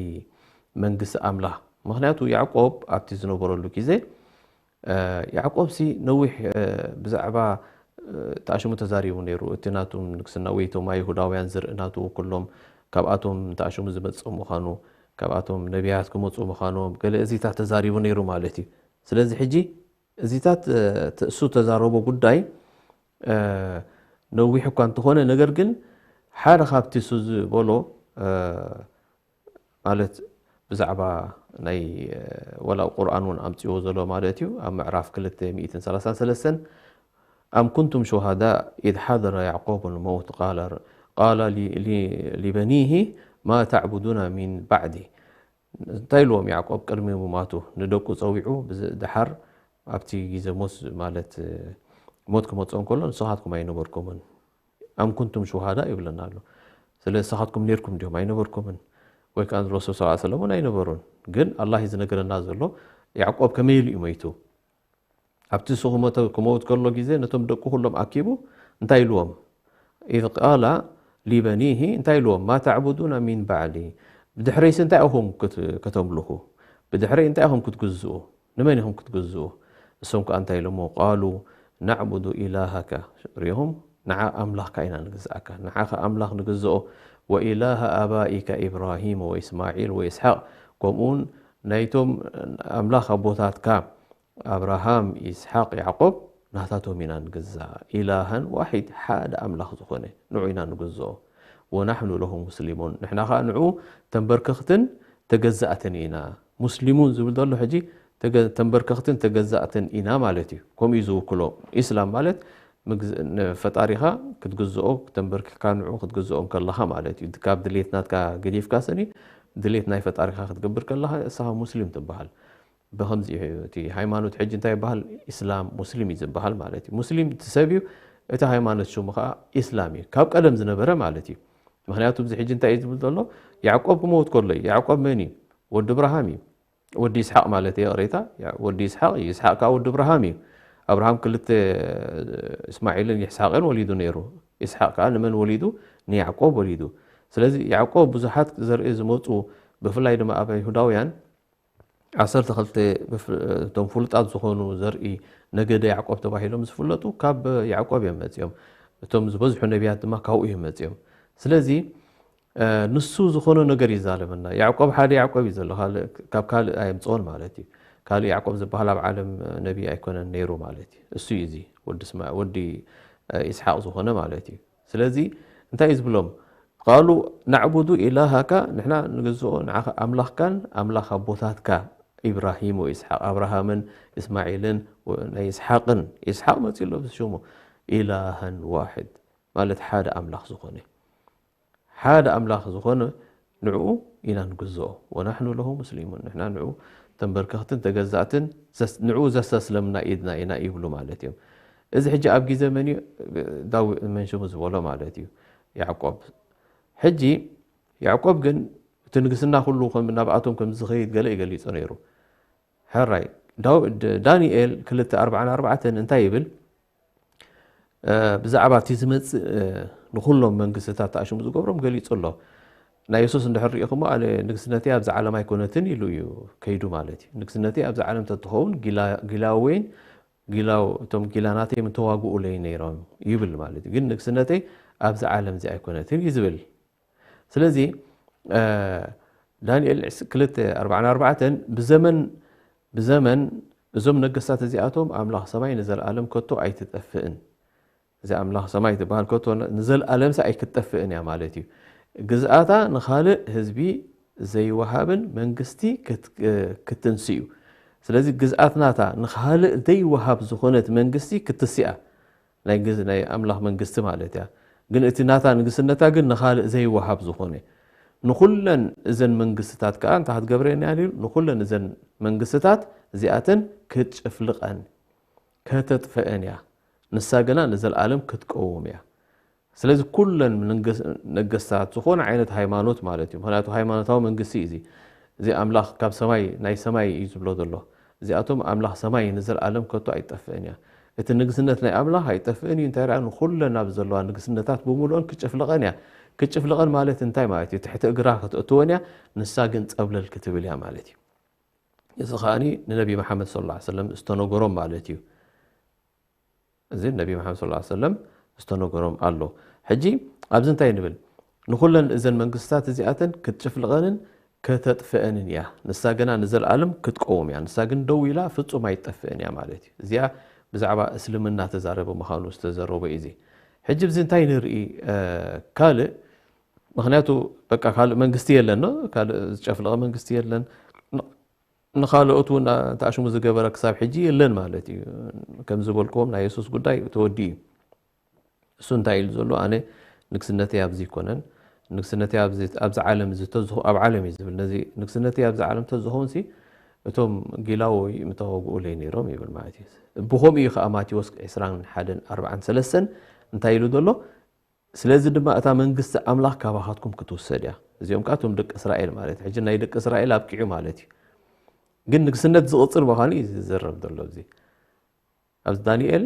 መንግስቲ ኣምላኽ። ምኽንያቱ ያዕቆብ ኣብቲ ዝነበረሉ ግዜ ያዕቆብ ሲ ነዊሕ ብዛዕባ ተኣሽሙ ተዛሪቡ ነይሩ። እቲ ናቱ ንግስና ወይ እቶም ኣይሁዳውያን ዝርኢ ናቱ ኩሎም ካብኣቶም ተኣሽሙ ዝመጽእ ምዃኑ፣ ካብኣቶም ነቢያት ክመጹ ምዃኖም ገለ እዚታት ተዛሪቡ ነይሩ ማለት እዩ። ስለዚ ሕጂ እዚታት እሱ ተዛረቦ ጉዳይ ነዊሕ እኳ እንተኾነ ነገር ግን ሓደ ካብቲ እሱ ዝበሎ ማለት ብዛዕባ ናይ ወላ ቁርኣን እውን ኣምፅዎ ዘሎ ማለት እዩ ኣብ ምዕራፍ ክልተ ሚእትን ሰላሳን ሰለስተን أم كنتم شهداء إذ حضر يعقوب الموت قال قال لبنيه ما تعبدون من بعدي እንታይ ኢልዎም ያዕቆብ ቅድሚ ምማቱ ንደቁ ፀዊዑ ድሓር ኣብቲ ግዜ ሞት ማለት ሞት ክመፅኦም ከሎ ንስኻትኩም ኣይነበርኩምን أم كنتم شهداء ይብለና ኣሎ። ስለ ንስኻትኩም ነይርኩም ድዮም? ኣይነበርኩምን። ወይ ከኣ ረሱል ሰለላሁ ዐለይሂ ወሰለም እውን ኣይነበሩን። ግን ኣላህ እዩ ዝነግረና ዘሎ ያዕቆብ ከመይ ኢሉ እዩ መይቱ። ኣብቲ ንሱ ክመተ-፣ ክመውት ከሎ ግዜ ነቶም ደቁ ኩሎም ኣኪቡ እንታይ ኢልዎም? ኢዝ ቃላ ሊበኒሂ እንታይ ኢልዎም? ማ ተዕቡዱና ሚን ባዕዲ፣ ብድሕረይሲ እንታይ ኢኹም ክት-፣ ከተምልኹ? ብድሕረይ እንታይ ኢኹም ክትግዝኡ? ንመን ኢኹም ክትግዝኡ? እሶም ከኣ እንታይ ኢሎሞ? ቃሉ ናዕቡዱ ኢላሃካ። ሪኢኹም? ንዓ ኣምላኽካ ኢና ንግዝኣካ። ንዓኻ ኣምላኽ ንግዝኦ። ወኢላሃ ኣባኢካ ኢብራሂም ወኢስማዒል ወኢስሓቅ፣ ከምኡውን ናይቶም ኣምላኽ ኣቦታትካ ኣብርሃም፣ ይስሓቅ፣ ያዕቆብ ናታቶም ኢና ንግዛእ። ኢላሃን ዋሒድ፣ ሓደ ኣምላኽ ዝኾነ ንዑ ኢና ንግዝኦ። ወናሕኑ ለሁ ሙስሊሙን፣ ንሕና ኸኣ ንዑ ተንበርከኽትን ተገዛእትን ኢና። ሙስሊሙን ዝብል ዘሎ ሕጂ ተገ-፣ ተንበርከኽትን ተገዛእትን ኢና ማለት እዩ። ከምኡ እዩ ዝውክሎ። ኢስላም ማለት ምግዝ-፣ ንፈጣሪኻ ክትግዝኦ፣ ተንበርኪኻ ንዑ ክትግዝኦ እንከለኻ ማለት እዩ። ካብ ድሌት ናትካ ገዲፍካ ስኒ ድሌት ናይ ፈጣሪኻ ክትገብር ከለኻ እሳኻ ሙስሊም ትበሃል። ብኸምዚ እዩ እቲ ሃይማኖት ሕጂ እንታይ ይበሃል? ኢስላም፣ ሙስሊም እዩ ዝበሃል ማለት እዩ። ሙስሊም እቲ ሰብ እዩ፣ እቲ ሃይማኖት ሽሙ ኸዓ ኢስላም እዩ። ካብ ቀደም ዝነበረ ማለት እዩ። ምኽንያቱ እዚ ሕጂ እንታይ እዩ ዝብል ዘሎ? ያዕቆብ ክመውት ከሎ እዩ። ያዕቆብ መን እዩ? ወዲ እብራሃም እዩ። ወዲ ይስሓቅ ማለት እዩ፣ ይቕሬታ። ያ-፣ ወዲ ይስሓቅ እዩ። ይስሓቅ ከኣ ወዲ እብራሃም እዩ። ኣብርሃም ክልተ እስማዒልን ይስሓቅን ወሊዱ ነይሩ። ይስሓቅ ከኣ ንመን ወሊዱ? ንያዕቆብ ወሊዱ። ስለዚ ያዕቆብ ብዙሓት ዘርኢ ዝመፁ፣ ብፍላይ ድማ ኣብ ይሁዳውያን ዓሰርተ ክልተ ብፍ-፣ እቶም ፍሉጣት ዝኾኑ ዘርኢ ነገደ ያዕቆብ ተባሂሎም ዝፍለጡ ካብ ያዕቆብ እዮም መፂኦም። እቶም ዝበዝሑ ነቢያት ድማ ካብኡ እዮም መፂኦም። ስለዚ፣ እ፣ ንሱ ዝኾነ ነገር ይዛለመና። ያዕቆብ ሓደ ያዕቆብ እዩ ዘሎ፣ ካልእ፣ ካብ ካልእ ኣየምፅኦን ማለት እዩ። ካልእ ያዕቆብ ዝበሃል ኣብ ዓለም ነቢ ኣይኮነን ነይሩ ማለት እዩ። እሱ እዩ እዚ ወዲ ስማ-፣ ወዲ፣ እ፣ ይስሓቅ ዝኾነ ማለት እዩ። ስለዚ እንታይ እዩ ዝብሎም? ቃሉ ናዕቡዱ ኢላሃካ፣ ንሕና ንግዝኦ ንዓኻ ኣምላኽካን ኣምላኽ ኣቦታትካ ኢብራሂም ወኢስሓቅ፣ ኣብርሃምን እስማዒልን ወ-፣ ናይ ይስሓቅን፣ ይስሓቅ መፂኡ ኣሎ ብሽሙ፣ ኢላሃን ዋሒድ ማለት ሓደ ኣምላኽ ዝኾነ፣ ሓደ ኣምላኽ ዝኾነ ንዕኡ ኢና ንግዝኦ። ወናሕኑ ለሁ ሙስሊሙን፣ ንሕና ንዕኡ ተንበርከኽትን ተገዛእትን ዘስ-፣ ንዕኡ ዘስተስለምና ኢድና ኢና ይብሉ ማለት እዮም። እዚ ሕጂ ኣብ ግዜ መን እዩ? ዳዊ-፣ መን ሽሙ ዝበሎ ማለት እዩ? ያዕቆብ። ሕጂ ያዕቆብ ግን እቲ ንግስና ኩሉ ከም ናብኣቶም ከም ዝኸይድ ገለ እዩ ገሊጹ ነይሩ። ሕራይ፣ ዳው-፣ ድ-፣ ዳንኤል ክልተ ኣርባዓን ኣርባዕተን እንታይ ይብል? እ፣ ብዛዕባ እቲ ዝመጽእ፣ እ፣ ንኹሎም መንግስትታት ተኣሽሙ ዝገብሮም ገሊጹ ኣሎ። ናይ የሱስ እንድሕር ርኢኹሞ፣ ኣነ ንግስነተይ ኣብዚ ዓለም ኣይኮነትን ኢሉ እዩ ከይዱ ማለት እዩ። ንግስነተይ ኣብዚ ዓለም ተትኸውን ጊላ-፣ ጊላወይን ጊላው፣ እቶም ጊላናተይ ምተዋግኡለይ ነይሮም ይብል ማለት እዩ። ግን ንግስነተይ ኣብዚ ዓለም እዚ ኣይኮነትን እዩ ዝብል። ስለዚ፣ እ፣ ዳንኤል ዕስ-፣ ክልተ ኣርባዓን ኣርባዕተን ብዘመን፣ ብዘመን እዞም ነገስታት እዚኣቶም ኣምላኽ ሰማይ ንዘለኣለም ከቶ ኣይትጠፍእን። እዚ ኣምላኽ ሰማይ ትበሃል ከቶ ን-፣ ንዘለኣለምሲ ኣይክትጠፍእን እያ ማለት እዩ። ግዝኣታ ንኻልእ ህዝቢ ዘይወሃብን መንግስቲ ክት-፣ ክትንሲ እዩ። ስለዚ ግዝኣት ናታ ንኻልእ ዘይወሃብ ዝኾነት መንግስቲ ክትስያ። ናይ ግዝ-፣ ናይ ኣምላኽ መንግስቲ ማለት እያ። ግን እቲ ናታ ንግስነታ ግን ንኻልእ ዘይወሃብ ዝኾነ። ንኹለን እዘን መንግስትታት ከኣ እንታይ ክትገብረን እያ ኢሉ? ንኹለን እዘን መንግስትታት እዚኣተን ክትጭፍልቐን ከተጥፍአን እያ። ንሳ ግና ንዘለኣለም ክትቀውም እያ። ስለዚ ኩለን ንገስ-፣ ነገስታት ዝኾነ ዓይነት ሃይማኖት ማለት እዩ። ምኽንያቱ ሃይማኖታዊ መንግስቲ እዩ እዚ። እዚ ኣምላኽ ካብ ሰማይ፣ ናይ ሰማይ እዩ ዝብሎ ዘሎ። እዚኣቶም ኣምላኽ ሰማይ ንዘለኣለም ከቶ ኣይጠፍእን እያ። እቲ ንግስነት ናይ ኣምላኽ ኣይጠፍእን እዩ። እንታይ ደኣ ንኹለን ኣብ ዘለዋ ንግስነታት ብምሉኦን ክጭፍልቐን እያ። ክጭፍልቐን ማለት እንታይ ማለት እዩ? ትሕቲ እግራ ከተእትወን እያ፣ ንሳ ግን ጸብለል ክትብል እያ ማለት እዩ። እዚ ከኣኒ ንነቢ መሓመድ ሰለላሁ ዐለይሂ ወሰለም ዝተነገሮም ማለት እዩ። እዚ ነቢ መሓመድ ሰለላሁ ዐለይሂ ወሰለም ዝተነገሮም ኣሎ። ሕጂ ኣብዚ እንታይ ንብል? ንኹለን እዘን መንግስታት እዚኣተን ክትጭፍልቐንን ከተጥፍአንን እያ። ንሳ ግና ንዘለኣለም ክትቀውም እያ። ንሳ ግን ደው ኢላ ፍጹም ኣይትጠፍእን እያ ማለት እዩ። እዚኣ ብዛዕባ እስልምና ተዛረበ ምዃኑ ዝተዘረበ እዩ እዚ። ሕጂ ኣብዚ እንታይ ንርኢ? እ፣ ካልእ፣ ምኽንያቱ በቃ ካልእ መንግስቲ የለን፣ ካልእ ዝጨፍለቐ መንግስቲ የለን። ንኻልኦት እውን ተኣሽሙ ዝገበረ ክሳብ ሕጂ የለን ማለት እዩ። ከም ዝበልክዎም ናይ የሱስ ጉዳይ ተወዲኡ እዩ። እሱ እንታይ ኢሉ ዘሎ? ኣነ ንግስነተይ ኣብዚ ይኮነን፣ ንግስነተይ ኣብዚ፣ ኣብዚ ዓለም እዚ ተዝኾ-፣ ኣብ ዓለም እዩ ዝብል። ነዚ ንግስነተይ ኣብዚ ዓለም ተዝኸውን ሲ እቶም ጊላዎ ምተዋግኡለይ ነይሮም ይብል ማለት እዩ። ብኸምኡ እዩ ከዓ ማቴዎስ ዕስራን ሓደን ኣርባዓን ሰለስተን እንታይ ኢሉ ዘሎ? ስለዚ ድማ እታ መንግስቲ ኣምላኽ ካባኻትኩም ክትውሰድ እያ። እዚኦም ከዓ እቶም ደቂ እስራኤል ማለት እዩ። ሕጂ ናይ ደቂ እስራኤል ኣብቂዑ ማለት እዩ። ግን ንግስነት ዝቕጽል ምዃኑ እዩ ዝዘረብ ዘሎ ኣብዚ። ኣብዚ ዳንኤል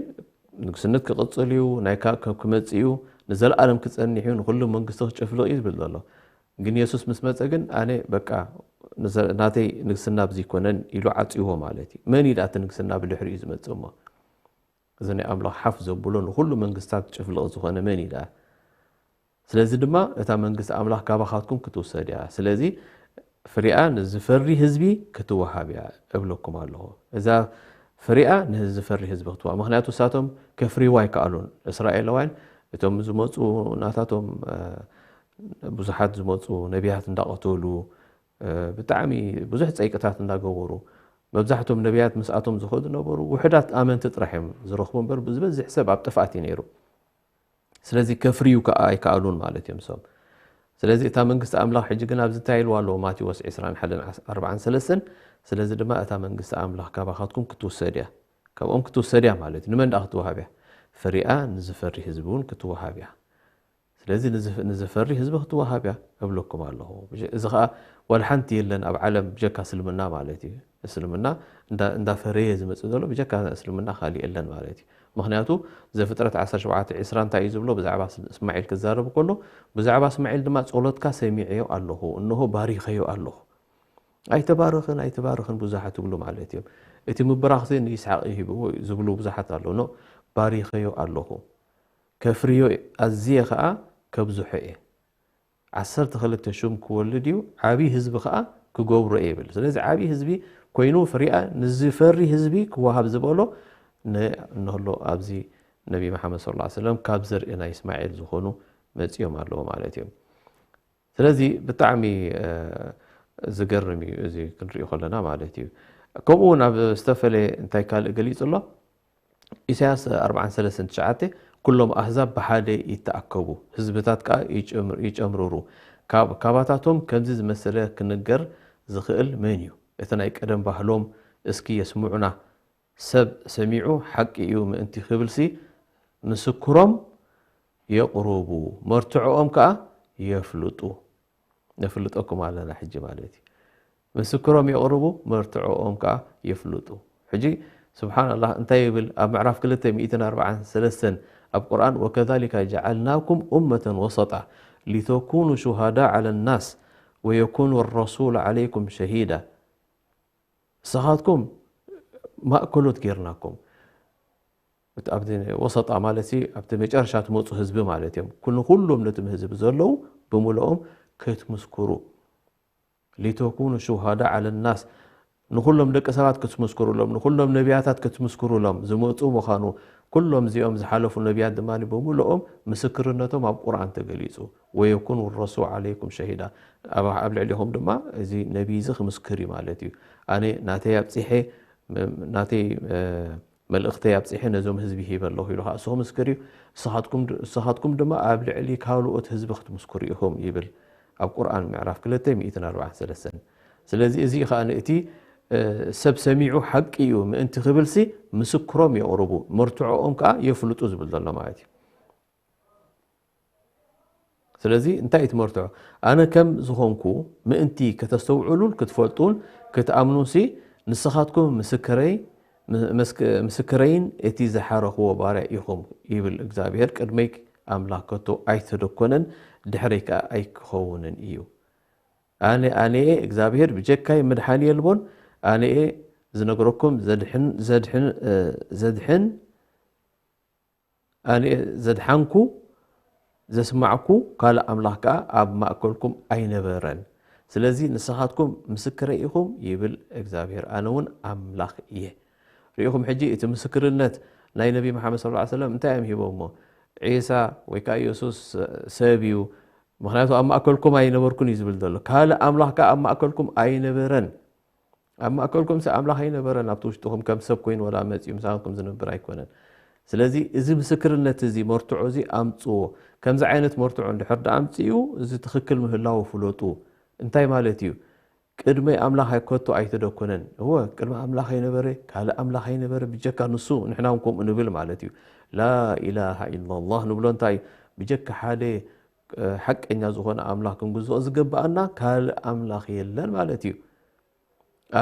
ንግስነት ክቕጽል እዩ፣ ናይ ካብ ክመጽእ እዩ፣ ንዘለኣለም ክጸንሕ እዩ፣ ንኹሉ መንግስቲ ክጭፍልቕ እዩ ዝብል ዘሎ። ግን የሱስ ምስ መጸ ግን ኣነ በቃ ናተይ ንግስና ኣብዚ ይኮነን ኢሉ ዓጽይዎ ማለት እዩ። መን እዩ ደኣ እቲ ንግስና ብድሕሪኡ ዝመጽእ እሞ? እዚ ናይ ኣምላኽ ሓፍ ዘብሎ ንኹሉ መንግስታት ጭፍልቕ ዝኾነ መን እዩ ደኣ? ስለዚ ድማ እታ መንግስቲ ኣምላኽ ካባኻትኩም ክትውሰድ እያ። ስለዚ ፍሪኣ ንዝፈሪ ህዝቢ ክትወሃብ እያ እብለኩም ኣለኹ። እዛ ፍሪኣ ንዝፈሪ ህዝቢ ክትወሃብ፣ ምኽንያቱ እሳቶም ከፍርይዋ ኣይከኣሉን። እስራኤላውያን እቶም ዝመፁ ናታቶም ብዙሓት ዝመፁ ነቢያት እንዳቐተሉ ብጣዕሚ ብዙሕ ፀይቅታት እንዳገበሩ፣ መብዛሕቶም ነቢያት ምስኣቶም ዝኸዱ ነበሩ። ውሕዳት ኣመንቲ ጥራሕ እዮም ዝረኽቡ እምበር ዝበዝሕ ሰብ ኣብ ጥፍኣት እዩ ነይሩ። ስለዚ ከፍርዩ ከዓ ኣይከኣሉን ማለት እዮም እሶም። ስለዚ እታ መንግስቲ ኣምላኽ ሕጂ ግን ኣብዚ እንታይ ኢልዋ ኣለዎ? ማቴዎስ ዕስራን ሓደን ኣርባዓን ሰለስተን። ስለዚ ድማ እታ መንግስቲ ኣምላኽ ካባኻትኩም ክትውሰድ እያ። ካብኦም ክትውሰድ እያ ማለት እዩ። ንመን ደኣ ክትወሃብ እያ? ፍሪኣ ንዝፈሪ ህዝቢ እውን ክትወሃብ እያ። ስለዚ ንዝፈሪ ህዝቢ ክትወሃብ እያ እብለኩም ኣለኹ። እዚ ከዓ ዋላ ሓንቲ የለን ኣብ ዓለም ብጀካ እስልምና ማለት እዩ። እስልምና እንዳፈረየ ዝመፅእ ዘሎ ብጀካ እስልምና ካሊእ የለን ማለት እዩ። ምክንያቱ ዘፍጥረት ዓሰርተ ሸውዓተ ዕስራ እንታይ እዩ ዝብሎ ብዛዕባ እስማዒል ክዛረብ ከሎ፣ ብዛዕባ እስማዒል ድማ ጸሎትካ ሰሚዐዮ ኣለኹ፣ እንሆ ባሪኸዮ ኣለኹ። ኣይተባረኽን ኣይተባረኽን ብዙሓት ትብሉ ማለት እዮም። እቲ ምብራኽሲ ንይስሓቕ ይህብዎ ዝብሉ ብዙሓት ኣለዉ። ኖ፣ ባሪኸዮ ኣለኹ፣ ከፍርዮ ኣዝየ ኸኣ ከብዝሖ እየ። ዓሰርተ ክልተ ሹም ክወልድ እዩ፣ ዓብዪ ህዝቢ ኸኣ ክገብሮ እየ ይብል። ስለዚ ዓብዪ ህዝቢ ኮይኑ ፍሪኣ ንዝፈሪ ህዝቢ ክወሃብ ዝበሎ ንእነሎ ኣብዚ ነቢ መሓመድ ሰለላሁ ዐለይሂ ወሰለም ካብ ዘርኢ ናይ እስማኤል ዝኾኑ መጺኦም ኣለዎ ማለት እዩ። ስለዚ ብጣዕሚ ዝገርም እዩ እዚ ክንሪኦ ከለና ማለት እዩ። ከምኡ እውን ኣብ ዝተፈለየ እንታይ ካልእ ገሊጹ ኣሎ? ኢሳያስ ኣርባዓን ሰለስተን ትሽዓተ፣ ኩሎም ኣህዛብ ብሓደ ይተኣከቡ፣ ህዝብታት ከኣ ይጨምርሩ። ካባታቶም ከምዚ ዝመሰለ ክንገር ዝኽእል መን እዩ? እቲ ናይ ቀደም ባህሎም እስኪ የስምዑና። ሰብ ሰሚዑ ሓቂ እዩ ምእንቲ ክብልሲ ምስክሮም የቕርቡ፣ መርትዖኦም ከኣ የፍልጡ። ነፍልጠኩም ኣለና ሕጂ ማለት እዩ። ምስክሮም የቕርቡ፣ መርትዖኦም ከኣ የፍልጡ። ሕጂ ስብሓንላህ እንታይ ይብል ኣብ ምዕራፍ ክልተ ሚእትን ኣርባዓን ሰለስተን ኣብ ቁርኣን፣ ወከዛሊከ ጀዓልናኩም ኡመተን ወሰጣ ሊተኩኑ ሹሃዳ ዓለ ናስ ወየኩኑ ረሱሉ ዓለይኩም ሸሂዳ። ንስኻትኩም ማእከሎት ጌርናኩም። ኣብቲ ወሰጣ ማለት ኣብቲ መጨረሻ ትመፁ ህዝቢ ማለት እዮም። ንኩሎም ነቲ ህዝቢ ዘለዉ ብምልኦም ክትምስክሩ። ሊተኩኑ ሹሃዳ ዓለ ናስ፣ ንኩሎም ደቂ ሰባት ክትምስክሩሎም፣ ንኩሎም ነቢያታት ክትምስክሩሎም ዝመፁ ምዃኑ፣ ኩሎም እዚኦም ዝሓለፉ ነቢያት ድማ ብምልኦም ምስክርነቶም ኣብ ቁርኣን ተገሊፁ። ወየኩኑ ረሱል ዓለይኩም ሸሂዳ፣ ኣብ ልዕሊኹም ድማ እዚ ነቢይ እዚ ክምስክር እዩ ማለት እዩ። ኣነ ናተይ ኣብፂሐ ናተይ መልእኽተይ ኣብፂሐ ነዞም ህዝቢ ሂበ ኣለኹ ኢሉ ከዓ እሱ ክምስክር እዩ። ንስኻትኩም ድማ ኣብ ልዕሊ ካልኦት ህዝቢ ክትምስክሩ ኢኹም ይብል ኣብ ቁርኣን ምዕራፍ ክልተ ሚእትን ኣርባዓን ሰለስተን። ስለዚ እዚ ከዓ እቲ ሰብ ሰሚዑ ሓቂ እዩ ምእንቲ ክብልሲ ምስክሮም የቕርቡ፣ መርትዖኦም ከዓ የፍልጡ ዝብል ዘሎ ማለት እዩ። ስለዚ እንታይ እዩ እቲ መርትዖ? ኣነ ከም ዝኾንኩ ምእንቲ ከተስተውዕሉን ክትፈልጡን ክትኣምኑንሲ ንስኻትኩም ምስክረይ ምስክረይን እቲ ዝሓረኽዎ ባርያ ኢኹም ይብል እግዚኣብሔር። ቅድመይ ኣምላኽ ከቶ ኣይተደኮነን፣ ድሕረይ ከኣ ኣይክኸውንን እዩ። ኣነ ኣነየ እግዚኣብሔር ብጀካይ ምድሓን የልቦን። ኣነየ ዝነግረኩም ዘድሕን ዘድሕን ኣነ ዘድሓንኩ ዘስማዕኩ ካልእ ኣምላኽ ከኣ ኣብ ማእከልኩም ኣይነበረን። ስለዚ ንስኻትኩም ምስክረይ ኢኹም ይብል እግዚኣብሔር፣ ኣነ እውን ኣምላኽ እየ። ርኢኹም ሕጂ እቲ ምስክርነት ናይ ነቢ መሓመድ ሰለላሁ ዐለይሂ ወሰለም እንታይ እዮም ሂቦሞ? ዒሳ ወይ ከኣ የሱስ ሰብ እዩ፣ ምኽንያቱ ኣብ ማእከልኩም ኣይነበርኩን እዩ ዝብል ዘሎ። ካልእ ኣምላኽ ከኣ ኣብ ማእከልኩም ኣይነበረን። ኣብ ማእከልኩም ሲ ኣምላኽ ኣይነበረን፣ ኣብቲ ውሽጥኹም ከም ሰብ ኮይኑ ወላ መጺኡ ምሳኹም ዝነብር ኣይኮነን። ስለዚ እዚ ምስክርነት እዚ መርትዖ እዚ ኣምጽዎ። ከምዚ ዓይነት መርትዖ እንድሕር ደኣ ኣምጺኡ እዚ ትኽክል ምህላዉ ፍለጡ። እንታይ ማለት እዩ? ቅድመይ ኣምላኽ ኣይ-፣ ከቶ ኣይተደኮነን። እወ ቅድሚ ኣምላኽ ኣይነበረ፣ ካልእ ኣምላኽ ኣይነበረ፣ ብጀካ ንሱ ንሕና እውን ከምኡ ንብል ማለት እዩ። ላኢላሃ ኢላላህ ንብሎ እንታይ እዩ? ብጀካ ሓደ ሓቀኛ ዝኾነ ኣምላኽ ክንግዝኦ ዝገባኣና ካልእ ኣምላኽ የለን ማለት እዩ።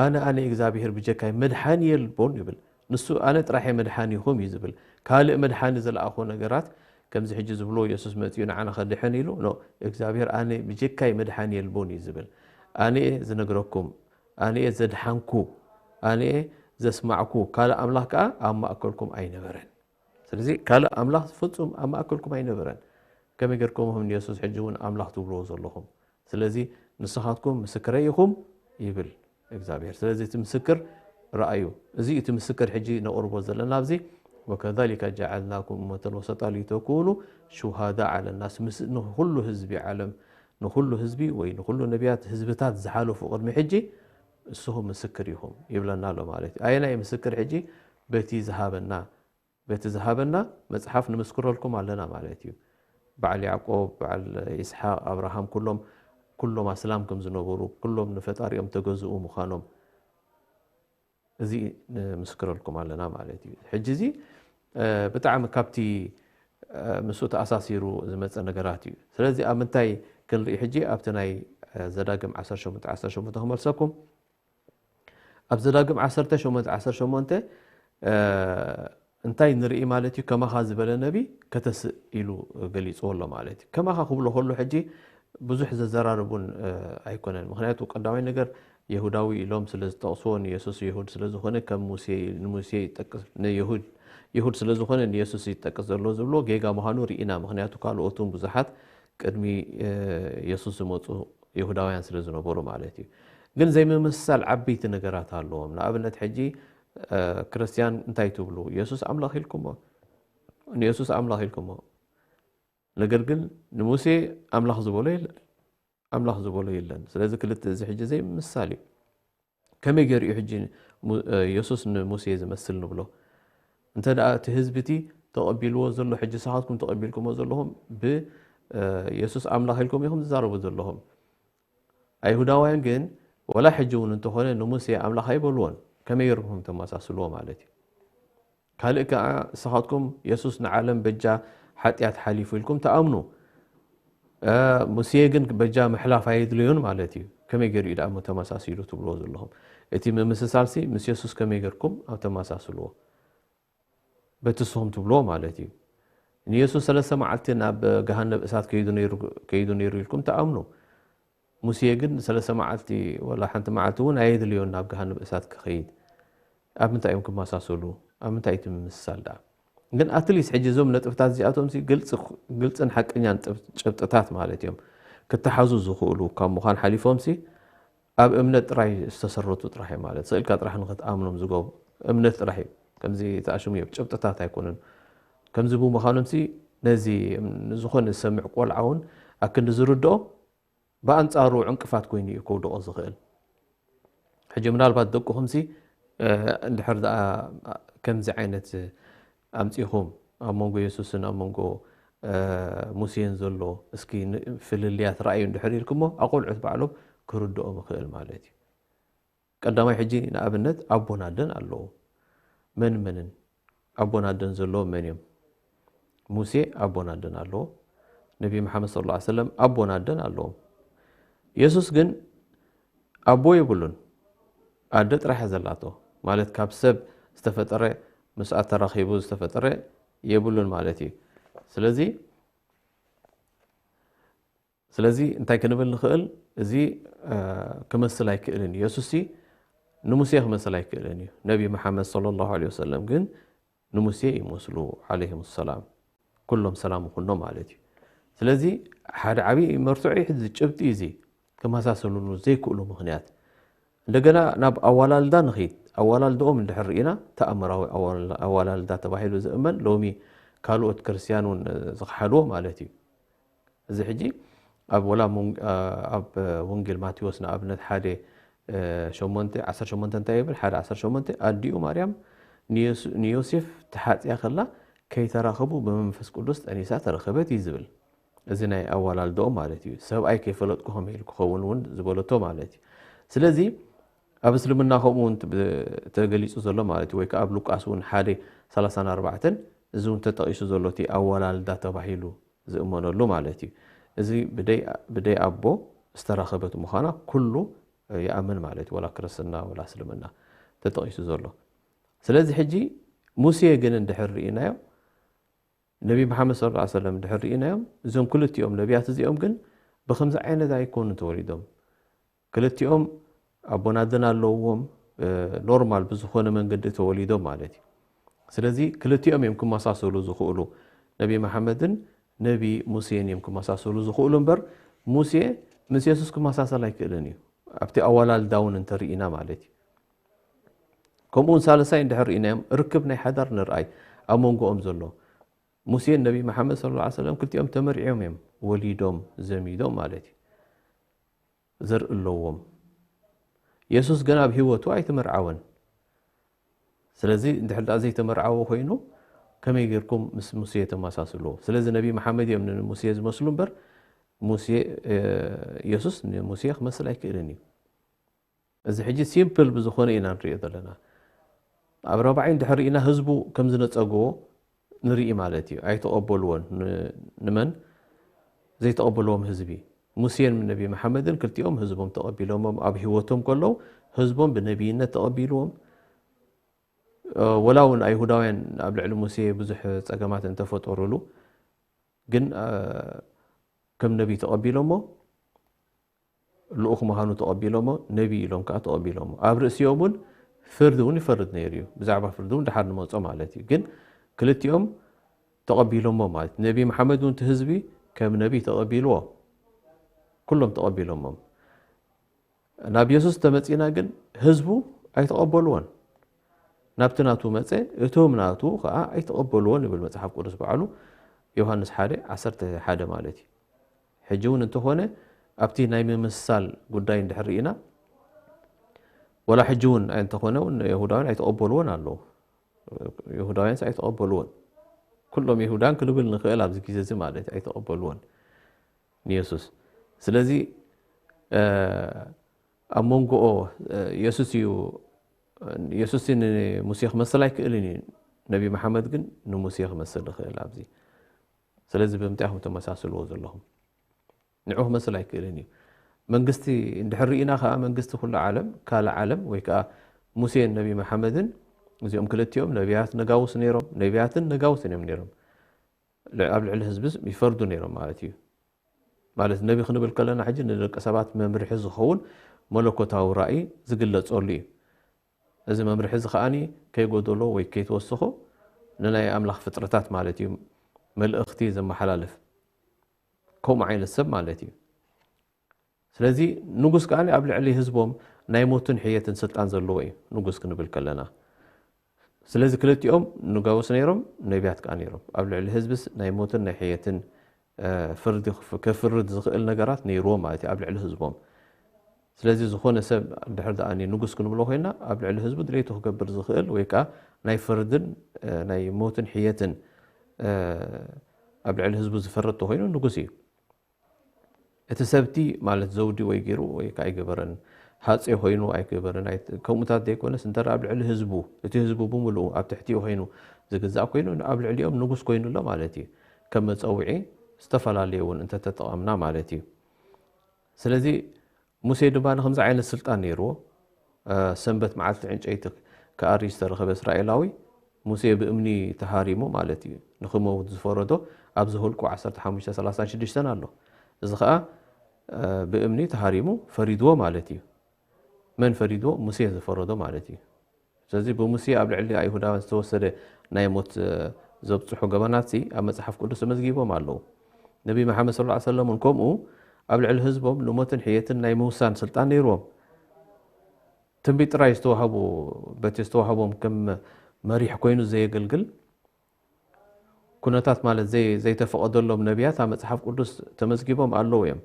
ኣነ ኣነ እግዚኣብሔር ብጀካይ መድሓኒ የልቦን ይብል። ንሱ ኣነ ጥራሕ እየ መድሓኒኹም እዩ ዝብል። ካልእ መድሓኒ ዝለኣኾ ነገራት ከምዚ ሕጂ ዝብሎ የሱስ መጺኡ ንዓና ከድሕን ኢሉ ኖ እግዚኣብሔር ኣነ ብጀካይ መድሓኒ የልቦን እዩ ዝብል። ኣነ እየ ዝነግረኩም፣ ኣነ እየ ዘድሓንኩ፣ ኣነ እየ ዘስማዕኩ፣ ካልእ ኣምላኽ ከኣ ኣብ ማእከልኩም ኣይነበረን። ስለዚ ካልእ ኣምላኽ ፍጹም ኣብ ማእከልኩም ኣይነበረን። ከመይ ጌርኩምኹም ንየሱስ ሕጂ እውን ኣምላኽ ትብልዎ ዘለኹም? ስለዚ ንስኻትኩም ምስክረይ ኢኹም ይብል እግዚኣብሔር። ስለዚ እቲ ምስክር ረኣዩ። እዚ እቲ ምስክር ሕጂ ነቕርቦ ዘለና ኣብዚ ወከዛሊከ ጀዓልናኩም እመተን ወሰጣ ሊተኩኑ ሹሃዳ ዓለ ናስ ምስ ንኹሉ ህዝቢ ዓለም ንኹሉ ህዝቢ ወይ ንኹሉ ነቢያት ህዝብታት ዝሓለፉ ቅድሚ ሕጂ እስኹም ምስክር ኢኹም ይብለና ኣሎ ማለት እዩ። ኣየናይ ምስክር ሕጂ በቲ ዝሃበና በቲ ዝሃበና መጽሓፍ ንምስክረልኩም ኣለና ማለት እዩ። በዓል ያዕቆብ፣ በዓል ይስሓቅ፣ ኣብርሃም ኩሎም ኩሎም ኣስላም ከም ዝነበሩ ኩሎም ንፈጣሪኦም ተገዝኡ ምዃኖም እዚ ንምስክረልኩም ኣለና ማለት እዩ። ሕጂ እዚ ብጣዕሚ ካብቲ ምስኡ ተኣሳሲሩ ዝመፀ ነገራት እዩ። ስለዚ ኣብ ምንታይ ክንርኢ ሕጂ ኣብቲ ናይ ዘዳግም ዓሰርተ ሸሞንተ ዓሰርተ ሸሞንተ ክመልሰኩም ኣብ ዘዳግም ዓሰርተ ሸሞንተ ዓሰርተ ሸሞንተ እንታይ ንርኢ ማለት እዩ? ከማኻ ዝበለ ነቢ ከተስእ ኢሉ ገሊፅዎ ኣሎ ማለት እዩ። ከማኻ ክብሎ ከሎ ሕጂ ብዙሕ ዘዘራርቡን ኣይኮነን። ምክንያቱ ቀዳማይ ነገር የሁዳዊ ኢሎም ስለ ዝጠቕስዎ ንየሱስ የሁድ ስለ ዝኾነ ከም ሙሴ ንሙሴ ይጠቅስ ንየሁድ የሁድ ስለ ዝኾነ ንየሱስ ይጠቅስ ዘሎ ዝብሎ ጌጋ ምዃኑ ርኢና። ምክንያቱ ካልኦቱን ብዙሓት ቅድሚ የሱስ ዝመፁ የሁዳውያን ስለ ዝነበሩ ማለት እዩ። ግን ዘይምምስሳል ዓበይቲ ነገራት ኣለዎም። ንኣብነት ሕጂ ክርስትያን እንታይ ትብሉ? የሱስ ኣምላኽ ኢልኩሞ ንየሱስ ኣምላኽ ኢልኩሞ። ነገር ግን ንሙሴ ኣምላኽ ዝበሎ የለን። ኣምላኽ ዝበሎ የለን። ስለዚ ክልተ እዚ ሕጂ ዘይምምስሳል እዩ። ከመይ ገይሩ እዩ ሕጂ የሱስ ንሙሴ ዝመስል ንብሎ? እንተ ደኣ እቲ ህዝቢ እቲ ተቐቢልዎ ዘሎ ሕጂ ንስኻትኩም ተቐቢልኩሞ ዘለኹም ብየሱስ ኣምላኽ ኢልኩም ኢኹም ትዛረቡ ዘለኹም። ኣይሁዳውያን ግን ወላ ሕጂ እውን እንተኾነ ንሙሴ ኣምላኽ ኣይበልዎን። ከመይ ገይርኩም ተመሳስልዎ ማለት እዩ? ካልእ ከኣ ንስኻትኩም የሱስ ንዓለም በጃ ሓጢኣት ሓሊፉ ኢልኩም ትኣምኑ። ሙሴ ግን በጃ ምሕላፍ ኣየድልዮን ማለት እዩ። ከመይ ገይሩ እዩ ደኣ ተመሳሲሉ ትብልዎ ዘለኹም? እቲ ምምስሳልሲ ምስ የሱስ ከመይ ገይርኩም ኣብ ተመሳስልዎ? በቲ ንስኹም ትብልዎ ማለት እዩ። ንየሱስ ሰለስተ መዓልቲ ናብ ገሃነብ እሳት ከይዱ ነይሩ ኢልኩም ትኣምኑ። ሙሴ ግን ሰለስተ መዓልቲ ወላ ሓንቲ መዓልቲ እውን ኣየድልዮን ናብ ገሃነብ እሳት ክኸይድ። ኣብ ምንታይ እዮም ክመሳሰሉ? ኣብ ምንታይ እቲ ምምስሳል ደኣ? ግን ኣትሊስ ሕጂ እዞም ነጥብታት እዚኣቶም ግልፅን ሓቀኛን ጭብጥታት ማለት እዮም ክተሓዙ ዝኽእሉ ካብ ምዃን ሓሊፎምሲ ኣብ እምነት ጥራይ ዝተሰረቱ ጥራሕ እዮም ማለት ስእልካ ጥራሕ ንክትኣምኖም ዝገብሩ እምነት ጥራሕ እዩ። ከምዚ ተኣሽሙ እዮም ጭብጥታት ኣይኮኑን። ከምዚ ብምዃኖምሲ ነዚ ዝኾነ ዝሰምዕ ቆልዓ እውን ኣክንዲ ዝርድኦ ብኣንጻሩ ዕንቅፋት ኮይኑ እዩ ከውድቖ ዝኽእል። ሕጂ ምናልባት ደቅኹምሲ እንድሕር ደኣ ከምዚ ዓይነት ኣምጺኹም ኣብ መንጎ የሱስን ኣብ መንጎ ሙሴን ዘሎ እስኪ ፍልልያት ረኣዩ እንድሕር ኢልኩሞ ኣቆልዑት ባዕሎም ክርድኦም ይኽእል ማለት እዩ። ቀዳማይ ሕጂ ንኣብነት ኣቦን ኣደን ኣለዉ። መን መንን ኣቦን ኣደን ዘለዎም መን እዮም? ሙሴ ኣቦን ኣደን ኣለዎ። ነቢ መሓመድ ሰለላሁ ዐለይሂ ወሰለም ኣቦን ኣደን ኣለዎም። የሱስ ግን ኣቦ የብሉን። ኣደ ጥራሕ እያ ዘላቶ። ማለት ካብ ሰብ ዝተፈጠረ ምስኣ ተራኺቡ ዝተፈጠረ የብሉን ማለት እዩ። ስለዚ ስለዚ እንታይ ክንብል ንኽእል? እዚ ክመስል ኣይክእልን እዩ። የሱስሲ ንሙሴ ክመስል ኣይክእልን እዩ። ነቢ መሓመድ ሰለላሁ ዐለይሂ ወሰለም ግን ንሙሴ ይመስሉ ዐለይሂም ሰላም። ኩሎም ሰላም ይኹኖም ማለት እዩ። ስለዚ ሓደ ዓብዪ መርትዖ እዩ። እዚ ጭብጢ እዚ ክመሳሰሉሉ ዘይክእሉ ምኽንያት እንደገና ናብ ኣወላልዳ ንኺድ። ኣወላልዳኦም እንድሕር ርኢና ተኣምራዊ ኣወላልዳ ተባሂሉ ዝእመን ሎሚ ካልኦት ክርስትያን እውን ዝኸሓድዎ ማለት እዩ። እዚ ሕጂ ኣብ ወላ ኣብ ወንጌል ማቴዎስ ንኣብነት ሓደ ሸሞንተ ዓሰርተ ሸሞንተ እንታይ ይብል? ሓደ ዓሰርተ ሸሞንተ ኣዲኡ ማርያም ንዮሴፍ ተሓፅያ ከላ ከይተራኸቡ ብመንፈስ ቅዱስ ጠኒሳ ተረኸበት እዩ ዝብል። እዚ ናይ ኣወላልዳኦም ማለት እዩ። ሰብኣይ ከይፈለጥኩ ከመይ ኢሉ ክኸውን እውን ዝበለቶ ማለት እዩ። ስለዚ ኣብ እስልምና ከምኡ እውን ተገሊፁ ዘሎ ማለት እዩ። ወይ ከዓ ኣብ ሉቃስ እውን ሓደ ሰላሳን ኣርባዕተን እዚ እውን ተጠቒሱ ዘሎ እቲ ኣወላልዳ ተባሂሉ ዝእመነሉ ማለት እዩ። እዚ ብደይ ኣቦ ዝተረኸበት ምዃና ኩሉ ይኣምን ማለት እዩ። ወላ ክርስትና ወላ እስልምና ተጠቒሱ ዘሎ። ስለዚ ሕጂ ሙሴ ግን እንድሕር ርኢናዮ፣ ነቢ መሓመድ ሰለላሁ ዐለይሂ ወሰለም እንድሕር ርኢናዮም፣ እዞም ክልቲኦም ነቢያት እዚኦም ግን ብኸምዚ ዓይነት ኣይኮኑን ተወሊዶም። ክልቲኦም ኣቦን ኣደን ኣለውዎም፣ ኖርማል ብዝኾነ መንገዲ ተወሊዶም ማለት እዩ። ስለዚ ክልቲኦም እዮም ክመሳሰሉ ዝኽእሉ። ነቢ መሓመድን ነቢ ሙሴን እዮም ክመሳሰሉ ዝኽእሉ እምበር፣ ሙሴ ምስ የሱስ ክመሳሰል ኣይክእልን እዩ። ኣብቲ ኣወላልዳ እውን እንተርኢና ማለት እዩ። ከምኡ እውን ሳልሳይ እንድሕር ርኢናዮም፣ ርክብ ናይ ሓዳር ንርኣይ ኣብ መንጎኦም ዘሎ። ሙሴን ነቢ መሓመድ ሰለላሁ ዐለይሂ ወሰለም ክልቲኦም ተመርዕዮም እዮም፣ ወሊዶም፣ ዘሚዶም ማለት እዩ። ዘርኢ ኣለዎም። የሱስ ገና ኣብ ህይወቱ ኣይተመርዓወን። ስለዚ እንድሕር ደኣ ዘይተመርዓወ ኮይኑ ከመይ ጌርኩም ምስ ሙሴ ተመሳስልዎ? ስለዚ ነቢ መሓመድ እዮም ንሙሴ ዝመስሉ እምበር ሙሴ፣ እ፣ የሱስ ንሙሴ ክመስል ኣይክእልን እዩ። እዚ ሕጂ ሲምፕል ብዝኾነ ኢና ንሪኦ ዘለና። ኣብ ራብዓይ እንድሕር ርኢና ህዝቡ ከም ዝነጸግዎ ንርኢ ማለት እዩ። ኣይተቐበልዎን። ን-፣ ንመን? ዘይተቐበልዎም ህዝቢ። ሙሴን ነቢ መሓመድን ክልቲኦም ህዝቦም ተቐቢሎሞም፣ ኣብ ህይወቶም ከለዉ ህዝቦም ብነቢይነት ተቐቢልዎም። እ፣ ወላ እውን ኣይሁዳውያን ኣብ ልዕሊ ሙሴ ብዙሕ ጸገማት እንተፈጠሩሉ፣ ግን፣ እ፣ ከም ነቢ ተቐቢሎሞ፣ ልኡኽ ምዃኑ ተቐቢሎሞ፣ ነቢ ኢሎም ከኣ ተቐቢሎሞ። ኣብ ርእሲኦም እውን ፍርዲ እውን ይፈርድ ነይሩ እዩ። ብዛዕባ ፍርዲ እውን ድሓር ንመጾ ማለት እዩ። ግን ክልቲኦም ተቐቢሎሞ ማለት እዩ። ነቢ መሓመድ እውን እቲ ህዝቢ ከም ነቢ ተቐቢልዎ። ኩሎም ተቐቢሎሞም። ናብ የሱስ ተመጺና ግን ህዝቡ ኣይተቐበልዎን። ናብቲ ናቱ መጸ፣ እቶም ናቱ ኸኣ ኣይተቐበልዎን ይብል መጽሓፍ ቅዱስ ባዕሉ ዮሃንስ ሓደ ዓሰርተ ሓደ ማለት እዩ። ሕጂ እውን እንተኾነ ኣብቲ ናይ ምምስሳል ጉዳይ እንድሕር ርኢና፣ ወላ ሕጂ እውን እንተኾነ እውን የሁዳውያን ኣይተቐበልዎን ኣለዉ። የሁዳውያንስ ኣይተቐበልዎን። ኩሎም የሁዳን ክንብል ንኽእል ኣብዚ ግዜ እዚ ማለት እዩ፣ ኣይተቐበልዎን ንየሱስ። ስለዚ፣ እ፣ ኣብ መንጎኦ፣ እ፣ የሱስ እዩ፣ የሱስ ንሙሴ ክመስል ኣይክእልን እዩ። ነቢ መሓመድ ግን ንሙሴ ክመስል ይኽእል ኣብዚ። ስለዚ ብምንታይ ኢኹም ተመሳስልዎ ዘለኹም? ንዑ ክመስል ኣይክእልን እዩ። መንግስቲ እንድሕር ርኢና ከኣ መንግስቲ ኩሉ ዓለም፣ ካልእ ዓለም ወይ ከኣ ሙሴን ነቢ መሓመድን እዚኦም ክልቲኦም ነቢያት ነጋውስ ነይሮም፣ ነቢያትን ነጋውስን እዮም ነይሮም። ል-፣ ኣብ ልዕሊ ህዝቢ ይፈርዱ ነይሮም ማለት እዩ። ማለት ነቢ ክንብል ከለና ሕጂ ንደቂ ሰባት መምርሒ ዝኸውን መለኮታዊ ራእይ ዝግለጸሉ እዩ። እዚ መምርሒ እዚ ከኣኒ ከይጎደሎ ወይ ከይተወሰኾ ንናይ ኣምላኽ ፍጥረታት ማለት እዩ መልእኽቲ ዘመሓላልፍ። ከምኡ ዓይነት ሰብ ማለት እዩ። ስለዚ ንጉስ ከኣ ኣብ ልዕሊ ህዝቦም ናይ ሞትን ሕየትን ስልጣን ዘለዎ እዩ፣ ንጉስ ክንብል ከለና። ስለዚ ክልቲኦም ንጋውስ ነይሮም፣ ነቢያት ከኣ ነይሮም። ኣብ ልዕሊ ህዝብስ ናይ ሞትን ናይ ሕየትን፣ እ፣ ፍርዲ ክፍ-፣ ከፍርድ ዝኽእል ነገራት ነይርዎ ማለት እዩ ኣብ ልዕሊ ህዝቦም። ስለዚ ዝኾነ ሰብ ድሕር ደኣ ንጉስ ክንብሎ ኮይና፣ ኣብ ልዕሊ ህዝቡ ድሌቱ ክገብር ዝኽእል ወይ ከኣ ናይ ፍርድን፣ እ፣ ናይ ሞትን ሕየትን፣ እ፣ ኣብ ልዕሊ ህዝቡ ዝፈርድ ተኾይኑ ንጉስ እዩ። እቲ ሰብቲ ማለት ዘውዲ ወይ ገይሩ ወይ ከኣ ኣይገበረን፣ ሃጼ ኮይኑ ኣይገበረን፣ ኣይ-፣ ከምኡታት ዘይኮነስ እንተ ደኣ ኣብ ልዕሊ ህዝቡ፣ እቲ ህዝቡ ብምልኡ ኣብ ትሕቲኡ ኮይኑ ዝግዛእ ኮይኑ፣ ኣብ ልዕሊኦም ንጉስ ኮይኑ ኣሎ ማለት እዩ። ከም መጸውዒ ዝተፈላለየ እውን እንተተጠቐምና ማለት እዩ። ስለዚ ሙሴ ድማ ንኸምዚ ዓይነት ስልጣን ነይርዎ። እ፣ ሰንበት መዓልቲ ዕንጨይቲ ክኣሪ ዝተረኸበ እስራኤላዊ፣ ሙሴ ብእምኒ ተሃሪሙ ማለት እዩ፣ ንኽመውት ዝፈረዶ ኣብ ዘኍልቁ ዓሰርተ ሓሙሽተ ሰላሳን ሽዱሽተን ኣሎ። እዚ ኸኣ፣ እ፣ ብእምኒ ተሃሪሙ ፈሪድዎ ማለት እዩ። መን ፈሪድዎ? ሙሴ ዝፈረዶ ማለት እዩ። ስለዚ ብሙሴ ኣብ ልዕሊ ኣይሁዳውያን ዝተወሰደ ናይ ሞት፣ እ፣ ዘብጽሑ ገበናትሲ ኣብ መጽሓፍ ቅዱስ ተመዝጊቦም ኣለዉ። ነቢ መሓመድ ሰለላሁ ዐለይሂ ወሰለም እውን ከምኡ ኣብ ልዕሊ ህዝቦም ንሞትን ሕየትን ናይ ምውሳን ስልጣን ነይርዎም። ትንቢት ጥራይ ዝተዋህቡ፣ በቲ ዝተዋህቦም ከም መሪሕ ኮይኑ ዘየገልግል ኩነታት ማለት ዘይ-፣ ዘይተፈቐደሎም ነቢያት ኣብ መጽሓፍ ቅዱስ ተመዝጊቦም ኣለዉ እዮም።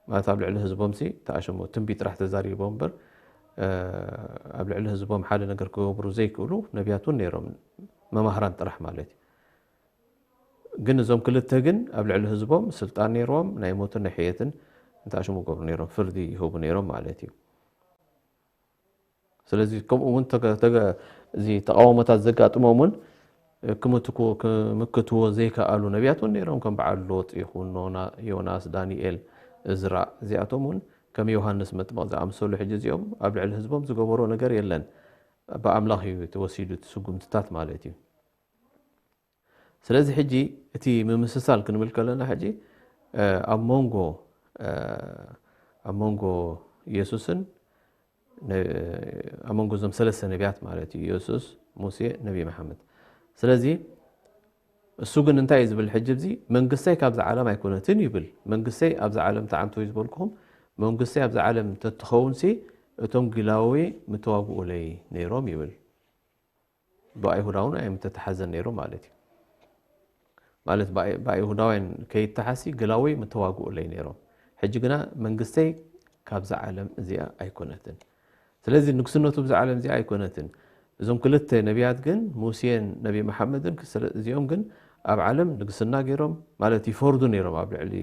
ማለት ኣብ ልዕሊ ህዝቦምሲ ተኣሸሙ ትንቢት ጥራሕ ተዛሪቦም እምበር፣ እ፣ ኣብ ልዕሊ ህዝቦም ሓደ ነገር ክገብሩ ዘይክእሉ ነቢያት እውን ነይሮም፣ መማህራን ጥራሕ ማለት እዩ። ግን እዞም ክልተ ግን ኣብ ልዕሊ ህዝቦም ስልጣን ነይርዎም፣ ናይ ሞትን ናይ ሕየትን እንተኣሽሙ ገብሩ ነይሮም፣ ፍርዲ ይህቡ ነይሮም ማለት እዩ። ስለዚ ከምኡ እውን ተገ-፣ ተገ-፣ እዚ ተቃውሞታት ዘጋጥሞም እውን፣ ክምትኩ ክምክትዎ ዘይከኣሉ ነቢያት እውን ነይሮም፣ ከም በዓል ሎጥ ይኹን ኖና- ዮናስ፣ ዳንኤል፣ እዝራ። እዚኣቶም እውን ከም ዮሃንስ መጥምቕ ዝኣመሰሉ ሕጂ እዚኦም ኣብ ልዕሊ ህዝቦም ዝገበሮ ነገር የለን። ብኣምላኽ እዩ ተወሲዱ እቲ ስጉምትታት ማለት እዩ። ስለዚ ሕጂ እቲ ምምስሳል ክንብል ከለና ሕጂ ኣብ መንጎ ኣብ መንጎ ኢየሱስን ኣብ መንጎ እዞም ሰለስተ ነቢያት ማለት እዩ፣ ኢየሱስ፣ ሙሴ፣ ነቢ መሓመድ። ስለዚ እሱ ግን እንታይ እዩ ዝብል ሕጂ? እዚ መንግስተይ ካብዚ ዓለም ኣይኮነትን ይብል። መንግስተይ ኣብዚ ዓለም ተዓምቶ እዩ ዝበልኩኹም። መንግስተይ ኣብዚ ዓለም ተትኸውን ሲ እቶም ግላዊ ምተዋግኡለይ ነይሮም ይብል። ብኣይሁዳውን ኣይምተተሓዘን ነይሩ ማለት እዩ። ማለት ብኣይሁዳውያን ከይተሓሲ ግላዊ ምተዋግኡለይ ነይሮም። ሕጂ ግና መንግስተይ ካብዛ ዓለም እዚኣ ኣይኮነትን። ስለዚ ንግስነቱ ብዛ ዓለም እዚኣ ኣይኮነትን። እዞም ክልተ ነቢያት ግን ሙሴን ነቢ መሓመድን እዚኦም ግን ኣብ ዓለም ንግስና ገይሮም ማለት ይፈርዱ ነይሮም ኣብ ልዕሊ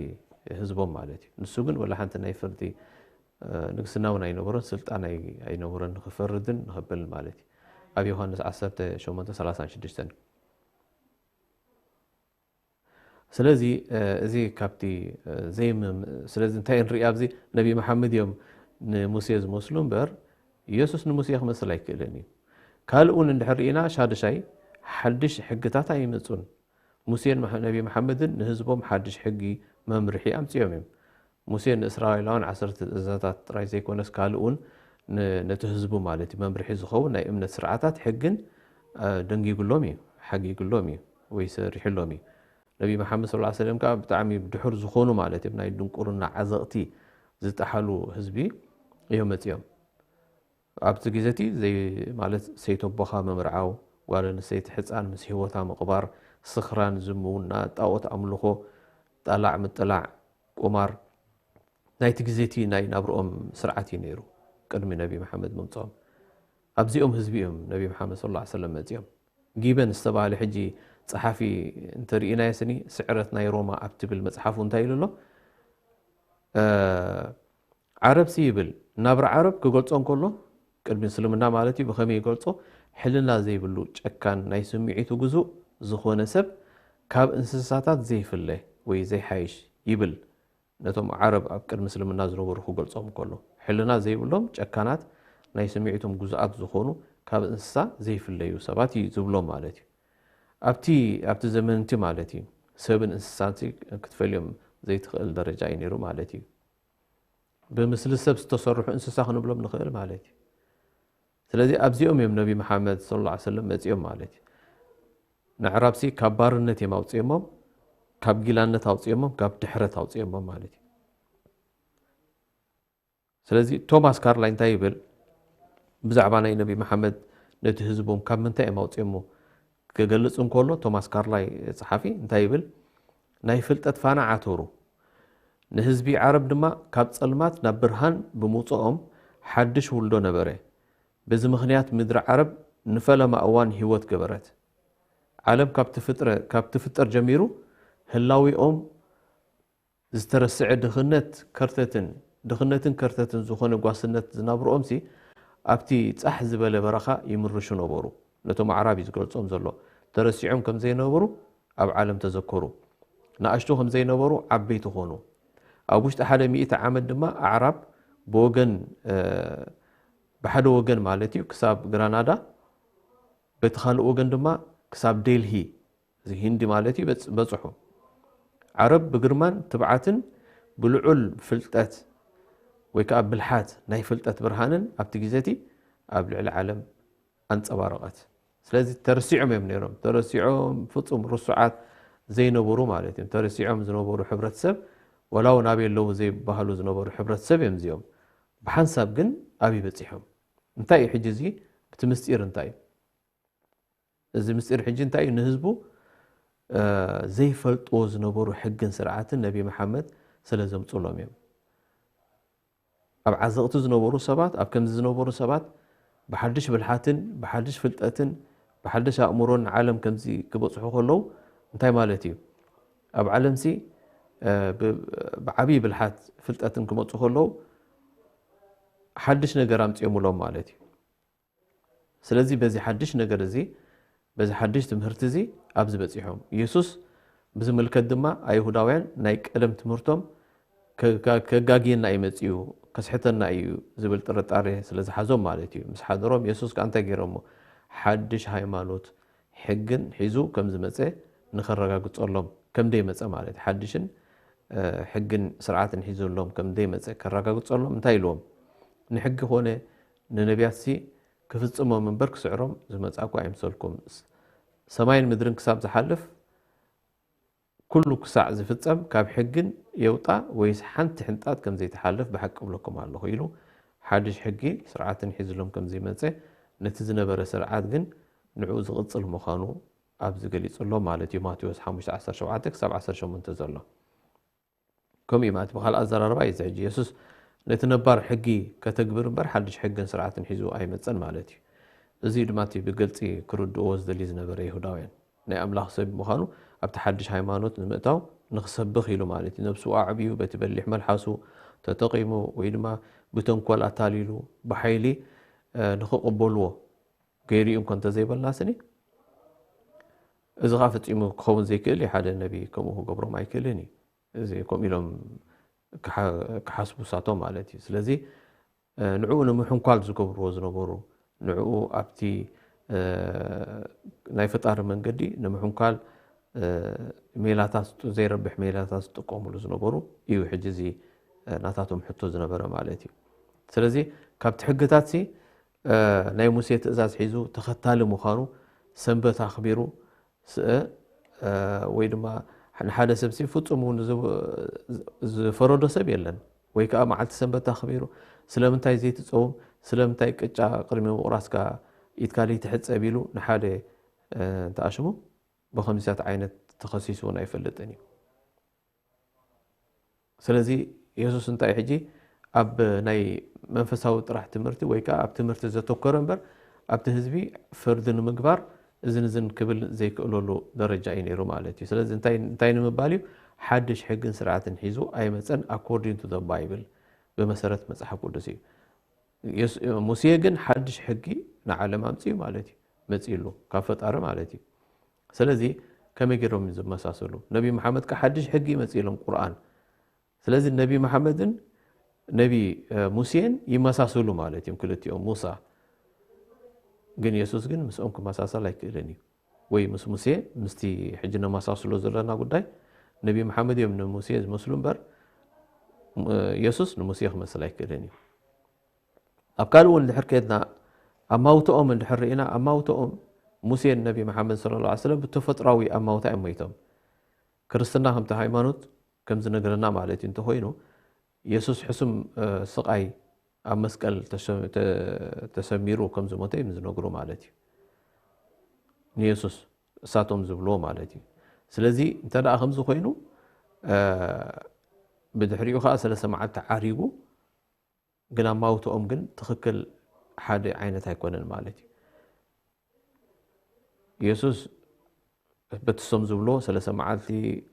ህዝቦም ማለት እዩ። ንሱ ግን ወላ ሓንቲ ናይ ፍርዲ ንግስና እውን ኣይነበሮን፣ ስልጣን ኣይነበሮን ንክፈርድን ንክብል ማለት እዩ። ኣብ ዮሃንስ ዓሰርተ ሸሞንተ ሰላሳን ሽዱሽተን። ስለዚ እዚ ካብቲ ዘይም ስለዚ እንታይ ንርኢ ኣብዚ? ነቢ መሓመድ እዮም ንሙሴ ዝመስሉ እምበር ኢየሱስ ንሙሴ ክመስል ኣይክእልን እዩ። ካልእ እውን እንድሕር ርኢና ሻድሻይ ሓድሽ ሕግታት ኣይመፁን። ሙሴን ነቢ መሓመድን ንህዝቦም ሓድሽ ሕጊ መምርሒ ኣምፅኦም እዮም። ሙሴ ንእስራኤላውያን ዓሰርተ ትእዛዛት ጥራይ ዘይኮነስ ካልእ እውን ነቲ ህዝቡ ማለት እዩ መምርሒ ዝኸውን ናይ እምነት ስርዓታት ሕግን ደንጊግሎም እዩ፣ ሓጊግሎም እዩ ወይ ሰሪሕሎም እዩ። ነቢ መሓመድ ስለ ሰለም ከዓ ብጣዕሚ ድሑር ዝኾኑ ማለት እዮም ናይ ድንቁርና ዓዘቕቲ ዝጠሓሉ ህዝቢ እዮም መፂኦም። ኣብቲ ግዜ እቲ ማለት ሰይተቦኻ ምምርዓው፣ ጓል ኣንስተይቲ ሕፃን ምስ ህይወታ ምቕባር፣ ስኽራን፣ ዝምውና፣ ጣዖት ኣምልኾ፣ ጣላዕ ምጥላዕ፣ ቁማር ናይቲ ግዜ እቲ ናይ ናብርኦም ስርዓት እዩ ነይሩ ቅድሚ ነቢ መሓመድ ምምፅኦም። ኣብዚኦም ህዝቢ እዮም ነቢ መሓመድ ስለ ሰለም መፂኦም። ጊበን ዝተባህለ ሕጂ ፀሓፊ እንተርኢናዮ ስኒ ስዕረት ናይ ሮማ ኣብ ትብል መፅሓፉ እንታይ ኢሉ ኣሎ? ዓረብሲ ይብል ናብራ ዓረብ ክገልጾ እንከሎ ቅድሚ እስልምና ማለት እዩ ብኸመይ ይገልጾ? ሕልና ዘይብሉ ጨካን ናይ ስምዒቱ ግዙእ ዝኾነ ሰብ ካብ እንስሳታት ዘይፍለ ወይ ዘይሓይሽ ይብል። ነቶም ዓረብ ኣብ ቅድሚ እስልምና ዝነበሩ ክገልጾም እንከሎ ሕልና ዘይብሎም ጨካናት ናይ ስምዒቶም ግዙኣት ዝኾኑ ካብ እንስሳ ዘይፍለዩ ሰባት እዩ ዝብሎም ማለት እዩ። ኣብቲ ኣብቲ ዘመንቲ ማለት እዩ ሰብን እንስሳን ክትፈልዮም ዘይትኽእል ደረጃ እዩ ነይሩ ማለት እዩ። ብምስሊ ሰብ ዝተሰርሑ እንስሳ ክንብሎም ንኽእል ማለት እዩ። ስለዚ ኣብዚኦም እዮም ነቢ መሓመድ ስለ ላ ሰለም መፂኦም ማለት እዩ። ንዕራብሲ ካብ ባርነት እዮም ኣውፅኦሞም፣ ካብ ጊላነት ኣውፅኦሞም፣ ካብ ድሕረት ኣውፅኦሞም ማለት እዩ። ስለዚ ቶማስ ካርላይ እንታይ ይብል? ብዛዕባ ናይ ነቢ መሓመድ ነቲ ህዝቦም ካብ ምንታይ እዮም ኣውፅኦሞ ክገልፅ እንከሎ ቶማስ ካርላይ ፀሓፊ እንታይ ይብል? ናይ ፍልጠት ፋና ዓተሩ። ንህዝቢ ዓረብ ድማ ካብ ፀልማት ናብ ብርሃን ብምውፅኦም ሓድሽ ውልዶ ነበረ። በዚ ምኽንያት ምድሪ ዓረብ ንፈለማ እዋን ህይወት ገበረት። ዓለም ካብ ትፍጥረ ካብ ትፍጠር ጀሚሩ ህላዊኦም ዝተረስዐ ድኽነት ከርተትን ድኽነትን ከርተትን ዝኾነ ጓስነት ዝናብርኦም ሲ ኣብቲ ፃሕ ዝበለ በረኻ ይምርሹ ነበሩ። ነቶም ኣዕራብ እዩ ዝገልጾም ዘሎ። ተረሲዖም ከም ዘይነበሩ ኣብ ዓለም ተዘከሩ። ንኣሽቱ ከም ዘይነበሩ ዓበይቲ ኾኑ። ኣብ ውሽጢ ሓደ ሚእቲ ዓመት ድማ ኣዕራብ ብወገን ብሓደ ወገን ማለት እዩ ክሳብ ግራናዳ በቲ ካልእ ወገን ድማ ክሳብ ዴልሂ እዚ ሂንዲ ማለት እዩ በፅሑ። ዓረብ ብግርማን ትብዓትን ብልዑል ፍልጠት ወይ ከዓ ብልሓት ናይ ፍልጠት ብርሃንን ኣብቲ ግዜ እቲ ኣብ ልዕሊ ዓለም ኣንፀባረቐት። ስለዚ ተረሲዖም እዮም ነይሮም። ተረሲዖም ፍፁም ርሱዓት ዘይነበሩ ማለት እዮም። ተረሲዖም ዝነበሩ ሕብረተሰብ ወላ እውን ኣበይ ኣለዉ ዘይበሃሉ ዝነበሩ ሕብረተሰብ እዮም እዚኦም። ብሓንሳብ ግን ኣበይ በፂሖም? እንታይ እዩ ሕጂ እዚ እቲ ምስጢር እንታይ እዩ? እዚ ምስጢር ሕጂ እንታይ እዩ? ንህዝቡ ዘይፈልጥዎ ዝነበሩ ሕግን ስርዓትን ነቢ መሓመድ ስለ ዘምፁሎም እዮም። ኣብ ዓዘቕቲ ዝነበሩ ሰባት ኣብ ከምዚ ዝነበሩ ሰባት ብሓድሽ ብልሓትን ብሓድሽ ፍልጠትን ብሓድሽ ኣእምሮን ንዓለም ከምዚ ክበፅሑ ከለዉ እንታይ ማለት እዩ? ኣብ ዓለምሲ ብዓብዪ ብልሓት ፍልጠትን ክመፁ ከለዉ ሓድሽ ነገር ኣምፅኦምሎም ማለት እዩ። ስለዚ በዚ ሓድሽ ነገር እዚ በዚ ሓድሽ ትምህርቲ እዚ ኣብዚ በጺሖም። ኢየሱስ ብዝምልከት ድማ ኣይሁዳውያን ናይ ቀደም ትምህርቶም ከጋ-፣ ከጋግየና እዩ መጺኡ፣ ከስሕተና እዩ ዝብል ጥርጣሬ ስለ ዝሓዞም ማለት እዩ። ምስ ሓደሮም የሱስ ከኣ እንታይ ገይሮሞ? ሓድሽ ሃይማኖት ሕግን ሒዙ ከም ዝመጸ ንኸረጋግጸሎም፣ ከም ደይመጸ ማለት እዩ። ሓድሽን፣ እ፣ ሕግን ስርዓትን ሒዙሎም ከም ደይመጸ ከረጋግጸሎም እንታይ ኢልዎም? ንሕጊ ኾነ ንነቢያትሲ ክፍጽሞም እምበር ክስዕሮም ዝመጻእኩ ኣይምሰልኩም። ሰማይን ምድርን ክሳብ ዝሓልፍ፣ ኩሉ ክሳዕ ዝፍጸም ካብ ሕግን የውጣ ወይስ ሓንቲ ሕንጣት ከም ዘይትሓልፍ ብሓቂ እብለኩም ኣለኹ ኢሉ፣ ሓድሽ ሕጊ ስርዓትን ሒዝሎም ከም ዘይመጸ፣ ነቲ ዝነበረ ስርዓት ግን ንዕኡ ዝቕጽል ምዃኑ ኣብዚ ገሊጹሎም ማለት እዩ። ማቴዎስ ሓሙሽተ ዓሰርተ ሸውዓተ ክሳብ ዓሰርተ ሸሞንተ ዘሎ። ከምኡ እዩ ማለት እዩ። ብኻልእ ኣዘራርባ እዩ፣ እዚ ሕጂ የሱስ ነቲ ነባር ሕጊ ከተግብር እምበር ሓድሽ ሕግን ስርዓትን ሒዙ ኣይመጸን ማለት እዩ። እዚ እዩ ድማ እቲ ብግልጺ ክርድእዎ ዝደሊ ዝነበረ ይሁዳውያን። ናይ ኣምላኽ ሰብ ምዃኑ ኣብቲ ሓድሽ ሃይማኖት ንምእታው ንኽሰብኽ ኢሉ ማለት እዩ። ነብሱ ኣዕብዩ፣ በቲ በሊሕ መልሓሱ ተጠቒሙ ወይ ድማ ብተንኮል ኣታሊሉ ብሓይሊ፣ እ፣ ንኽቕበልዎ ገይሩ እዩ እንኮ እንተዘይበልና ስኒ፣ እዚ ኸኣ ፈጺሙ ክኸውን ዘይክእል እዩ። ሓደ ነቢ ከምኡ ክገብሮም ኣይክእልን እዩ። እዚ ከምኡ ኢሎም ክሓ-፣ ክሓስቡ ሳቶም ማለት እዩ። ስለዚ፣ እ፣ ንዕኡ ንምሕንኳል ዝገብርዎ ዝነበሩ፣ ንዕኡ ኣብቲ፣ እ፣ ናይ ፈጣሪ መንገዲ ንምሕንኳል፣ እ፣ ሜላታት ዝጥ-፣ ዘይረብሕ ሜላታት ዝጥቀሙሉ ዝነበሩ እዩ ሕጂ እዚ፣ እ፣ ናታቶም ሕቶ ዝነበረ ማለት እዩ። ስለዚ ካብቲ ሕግታትሲ፣ እ፣ ናይ ሙሴ ትእዛዝ ሒዙ ተኸታሊ ምዃኑ፣ ሰንበት ኣኽቢሩ፣ ስ-፣ እ፣ ወይ ድማ ንሓደ ሰብሲ ፍጹም እውን ዝብ-፣ ዝፈረዶ ሰብ የለን። ወይ ከኣ መዓልቲ ሰንበት ኣኽቢሩ፣ ስለምንታይ ዘይትጸውም፣ ስለምንታይ ቅጫ ቅድሚ ምቑራስካ ኢድካ ዘይትሕጸብ ኢሉ ንሓደ፣ እ፣ እንተኣሽሙ፣ ብኸምዚታት ዓይነት ተኸሲሱ እውን ኣይፈልጥን እዩ። ስለዚ የሱስ እንታይ ሕጂ ኣብ ናይ መንፈሳዊ ጥራሕ ትምህርቲ ወይ ከኣ ኣብ ትምህርቲ ዘተኮረ እምበር ኣብቲ ህዝቢ ፍርዲ ንምግባር እዝን እዝን ክብል ዘይክእለሉ ደረጃ እዩ ነይሩ ማለት እዩ። ስለዚ እንታይ፣ እንታይ ንምባል እዩ? ሓድሽ ሕግን ስርዓትን ሒዙ ኣይመጸን፣ according to the Bible፣ ብመሰረት መጽሓፍ ቅዱስ እዩ። የሱ-፣ ሙሴ ግን ሓድሽ ሕጊ ንዓለም ኣምጺኡ ማለት እዩ፣ መጺእሉ ካብ ፈጣሪ ማለት እዩ። ስለዚ ከመይ ገይሮም ዝመሳሰሉ? ነቢ መሓመድ ከ ሓድሽ ሕጊ መጺእሎም፣ ቁርኣን። ስለዚ ነቢ መሓመድን ነቢ፣ እ፣ ሙሴን ይመሳሰሉ ማለት እዮም ክልቲኦም። ሙሳ ግን የሱስ ግን ምስኦም ክመሳሰል ኣይክእልን እዩ። ወይ ምስ ሙሴ፣ ምስቲ ሕጂ ነመሳስሎ ዘለና ጉዳይ፣ ነቢ መሓመድ እዮም ንሙሴ ዝመስሉ እምበር፣ እ፣ የሱስ ንሙሴ ክመስል ኣይክእልን እዩ። ኣብ ካልእ እውን እንድሕር ከድና፣ ኣማውትኦም እንድሕር ርኢና፣ ኣማውትኦም ሙሴን ነቢ መሓመድ ሰለላሁ ዐለይሂ ወሰለም ብተፈጥሯዊ ኣማውታ እዮም ሞይቶም። ክርስትና ከምቲ ሃይማኖት ከም ዝነግረና ማለት እዩ እንተኾይኑ፣ የሱስ ሕሱም፣ እ፣ ስቓይ ኣብ መስቀል ተሸ-፣ ተ-፣ ተሰሚሩ ከም ዝሞተ እዮም ዝነግሩ ማለት እዩ። ንየሱስ እሳቶም ዝብልዎ ማለት እዩ። ስለዚ እንተ ደኣ ከምዚ ኮይኑ፣ እ፣ ብድሕሪኡ ኸኣ ሰለስተ መዓልቲ ዓሪጉ፣ ግን ኣማውትኦም ግን ትኽክል ሓደ ዓይነት ኣይኮነን ማለት እዩ። የሱስ በቲ እሶም ዝብሎ ሰለስተ መዓልቲ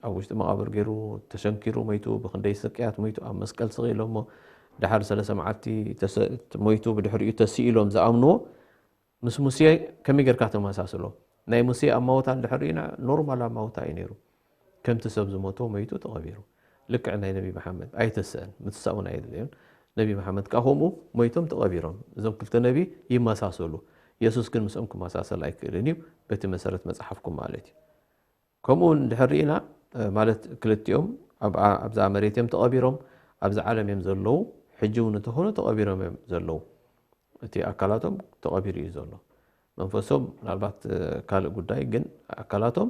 ኣብ ውሽጢ መቓብር ገይሩ ተሸንኪሩ ሞይቱ፣ ብኽንደይ ስቅያት ሞይቱ፣ ኣብ መስቀል ስቕ ኢሎሞ፣ ደሓር ሰለስተ መዓልቲ ተሰ-፣ ሞይቱ፣ ብድሕሪኡ ተስኢሎም ዝኣምንዎ፣ ምስ ሙሴ ከመይ ጌርካ ተመሳስሎ? ናይ ሙሴ ኣማውታ እንድሕር ርኢና ኖርማል ኣማውታ እዩ ነይሩ። ከምቲ ሰብ ዝሞቶ ሞይቱ ተቐቢሩ። ልክዕ ናይ ነቢ መሓመድ ኣይተስእን፣ ምትሳእ እውን ኣየድለዮን። ነቢ መሓመድ ከኣ ከምኡ ሞይቶም ተቐቢሮም። እዞም ክልተ ነቢ ይመሳሰሉ። የሱስ ግን ምስኦም ክመሳሰል ኣይክእልን እዩ፣ በቲ መሰረት መጽሓፍኩም ማለት እዩ። ከምኡ እውን እንድሕር ርኢና፣ እ፣ ማለት ክልቲኦም ኣብ፣ ኣብዛ መሬት እዮም ተቐቢሮም፣ ኣብዚ ዓለም እዮም ዘለዉ፣ ሕጂ እውን እንተኾኑ ተቐቢሮም እዮም ዘለዉ። እቲ ኣካላቶም ተቐቢሩ እዩ ዘሎ። መንፈሶም ምናልባት፣ እ፣ ካልእ ጉዳይ፣ ግን ኣካላቶም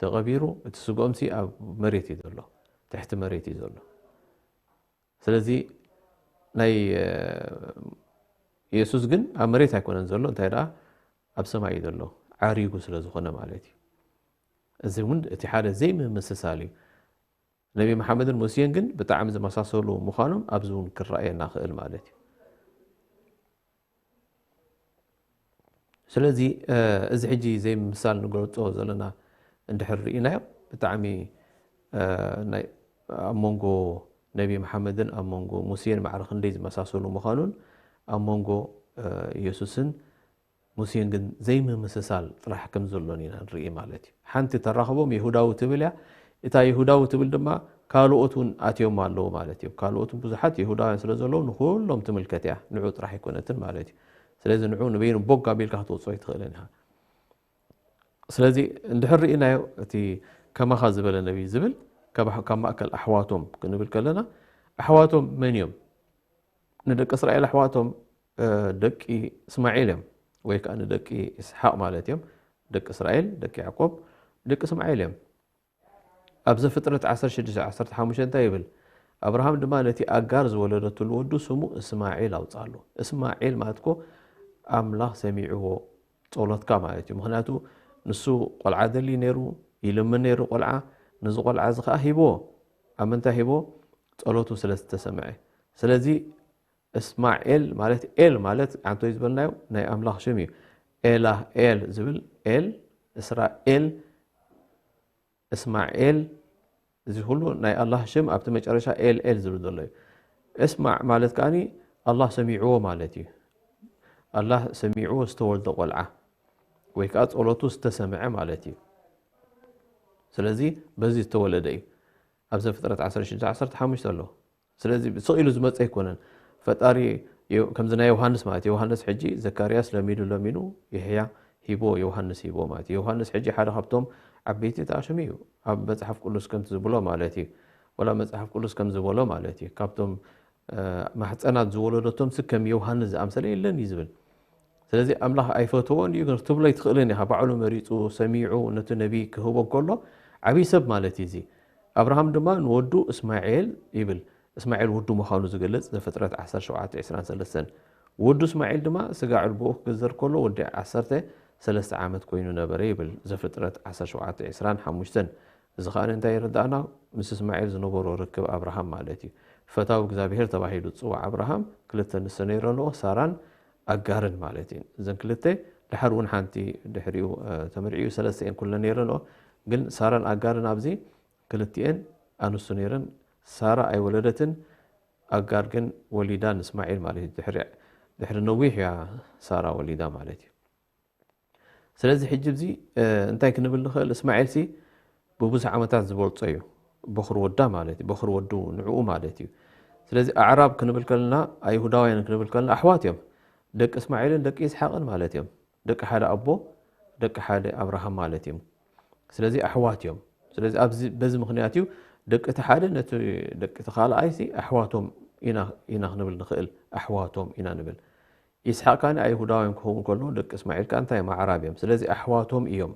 ተቐቢሩ፣ እቲ ስግኦምሲ ኣብ መሬት እዩ ዘሎ፣ ትሕቲ መሬት እዩ ዘሎ። ስለዚ ናይ፣ እ፣ የሱስ ግን ኣብ መሬት ኣይኮነን ዘሎ፣ እንታይ ደኣ ኣብ ሰማይ እዩ ዘሎ፣ ዓሪጉ ስለ ዝኾነ ማለት እዩ። እዚ እውን እቲ ሓደ ዘይምምስሳል እዩ። ነቢ መሓመድን ሙሴን ግን ብጣዕሚ ዝመሳሰሉ ምዃኖም ኣብዚ እውን ክረኣየና ክእል ማለት እዩ። ስለዚ፣ እ፣ እዚ ሕጂ ዘይምምሳል ንገልጾ ዘለና እንድሕር ርኢናዮ፣ ብጣዕሚ፣ እ፣ ናይ፣ ኣብ መንጎ ነቢ መሓመድን ኣብ መንጎ ሙሴን ማዕረ ክንደይ ዝመሳሰሉ ምዃኑን ኣብ መንጎ፣ እ፣ የሱስን ሙሴን ግን ዘይምምስሳል ጥራሕ ከም ዘሎን ኢና ንርኢ ማለት እዩ። ሓንቲ ተራኽቦም ይሁዳዊ ትብል እያ። እታ ይሁዳዊ ትብል ድማ ካልኦት እውን ኣትዮም ኣለዉ ማለት እዩ። ካልኦት እውን ብዙሓት ይሁዳውያን ስለ ዘለዉ ንኹሎም ትምልከት እያ። ንዑ ጥራሕ ኣይኮነትን ማለት እዩ። ስለዚ ንዑ ንበይኑ ቦግ ኣቢልካ ክትወፅኦ ኣይትኽእልን ኢኻ። ስለዚ እንድሕር ርኢናዮ እቲ ከማኻ ዝበለ ነቢይ ዝብል ካብ ካብ ማእከል ኣሕዋቶም ክንብል ከለና ኣሕዋቶም መን እዮም? ንደቂ እስራኤል ኣሕዋቶም ደቂ እስማዒል እዮም ወይ ከዓ ንደቂ ኢስሓቅ ማለት እዮም። ደቂ እስራኤል ደቂ ያዕቆብ ደቂ እስማዒል እዮም። ኣብ ዘፍጥረት ዓሰርተ ሽዱሽተ ዓሰርተ ሓሙሽተ እንታይ ይብል? ኣብርሃም ድማ ነቲ ኣጋር ዝወለደትሉ ወዱ ስሙ እስማዒል ኣውፅኣሉ። እስማዒል ማለት እኮ ኣምላኽ ሰሚዕዎ ጸሎትካ ማለት እዩ። ምክንያቱ ንሱ ቆልዓ ደሊ ነይሩ፣ ይልምን ነይሩ ቆልዓ፣ ነዚ ቆልዓ እዚ ከዓ ሂብዎ። ኣብ ምንታይ ሂብዎ? ጸሎቱ ስለ ዝተሰምዐ። ስለዚ እስማኤል ማለት ኤል ማለት ኣንቶይ ዝበልናዮ ናይ ኣምላኽ ሽም እዩ። ኤላህ ኤል ዝብል ኤል እስራኤል እስማኤል እዚ ኩሉ ናይ ኣላህ ሽም ኣብቲ መጨረሻ ኤል ኤል ዝብል ዘሎ እዩ። እስማዕ ማለት ከኣኒ ኣላህ ሰሚዕዎ ማለት እዩ። ኣላህ ሰሚዕዎ ዝተወልደ ቆልዓ ወይ ከዓ ጸሎቱ ዝተሰምዐ ማለት እዩ። ስለዚ በዚ ዝተወለደ እዩ። ኣብ ዘፍጥረት ዓሰርተ ሽዱሽተ ዓሰርተ ሓሙሽተ ኣሎ። ስለዚ ስቕ ኢሉ ዝመፀ ኣይኮነን። ፈጣሪ ከምዚ ናይ ዮሃንስ ማለት ዮሃንስ ሕጂ ዘካርያስ ለሚኑ ለሚኑ ይሕያ ሂቦ ዮሃንስ ሂቦ ማለት እዩ። ዮሃንስ ሕጂ ሓደ ካብቶም ዓበይቲ ተኣሽሙ እዩ ኣብ መፅሓፍ ቅዱስ ከምቲ ዝብሎ ማለት እዩ። ወላ መፅሓፍ ቅዱስ ከም ዝበሎ ማለት እዩ። ካብቶም ማሕፀናት ዝወለደቶም ስከም ዮሃንስ ዝኣምሰለ የለን እዩ ዝብል። ስለዚ ኣምላኽ ኣይፈተዎን እዩ ክትብሎ ኣይትኽእልን ኢኻ። ባዕሉ መሪፁ ሰሚዑ ነቲ ነቢ ክህቦ ከሎ ዓብዪ ሰብ ማለት እዩ። እዚ ኣብርሃም ድማ ንወዱ እስማኤል ይብል። እስማኤል ወዱ ምዃኑ ዝገልጽ ዘፍጥረት ዓሰርተ ሸውዓተ ዕስራን ሰለስተን። ወዱ እስማኤል ድማ ስጋ ዕልቦኡ ክግዘር ከሎ ወዲ ዓሰርተ ሰለስተ ዓመት ኮይኑ ነበረ ይብል ዘፍጥረት ዓሰርተ ሸውዓተ ዕስራን ሓሙሽተን። እዚ ከኣ እንታይ ይርዳእና? ምስ እስማኤል ዝነበሮ ርክብ ኣብርሃም ማለት እዩ። ፈታዊ እግዚኣብሔር ተባሂሉ ዝፅዋዕ ኣብርሃም ክልተ ኣንስቶ ነይረንኦ፣ ሳራን ኣጋርን ማለት እዩ። እዘን ክልተ ድሓር እውን ሓንቲ ድሕሪኡ ተመርዒኡ ሰለስተ እየን ኩለን ነይረንኦ። ግን ሳራን ኣጋርን ኣብዚ ክልቲኤን ኣንስቶ ነይረን። ሳራ ኣይወለደትን፣ ኣጋር ግን ወሊዳ ንእስማዒል ማለት እዩ። ድሕሪ ድሕሪ ነዊሕ እያ ሳራ ወሊዳ ማለት እዩ። ስለዚ ሕጂ እዚ እንታይ ክንብል ንኽእል? እስማዒል ሲ ብብዙሕ ዓመታት ዝበልጾ እዩ። በኹሪ ወዳ ማለት እዩ። በኹሪ ወዱ ንዕኡ ማለት እዩ። ስለዚ ኣዕራብ ክንብል ከለና ኣይሁዳውያን ክንብል ከለና ኣሕዋት እዮም። ደቂ እስማዒልን ደቂ ይስሓቅን ማለት እዮም። ደቂ ሓደ ኣቦ ደቂ ሓደ ኣብርሃም ማለት እዮም። ስለዚ ኣሕዋት እዮም። ስለዚ ኣብዚ በዚ ምኽንያት እዩ ደቂ እቲ ሓደ ነቲ ደቂ እቲ ካልኣይ ሲ ኣሕዋቶም ኢና ኢና ክንብል ንኽእል። ኣሕዋቶም ኢና ንብል። ይስሓቅ ካኒ ኣይሁዳውያን ክኸውን ከሎ ደቂ እስማዒል ከኣ እንታይ እዮም? ኣዕራብ እዮም። ስለዚ ኣሕዋቶም እዮም።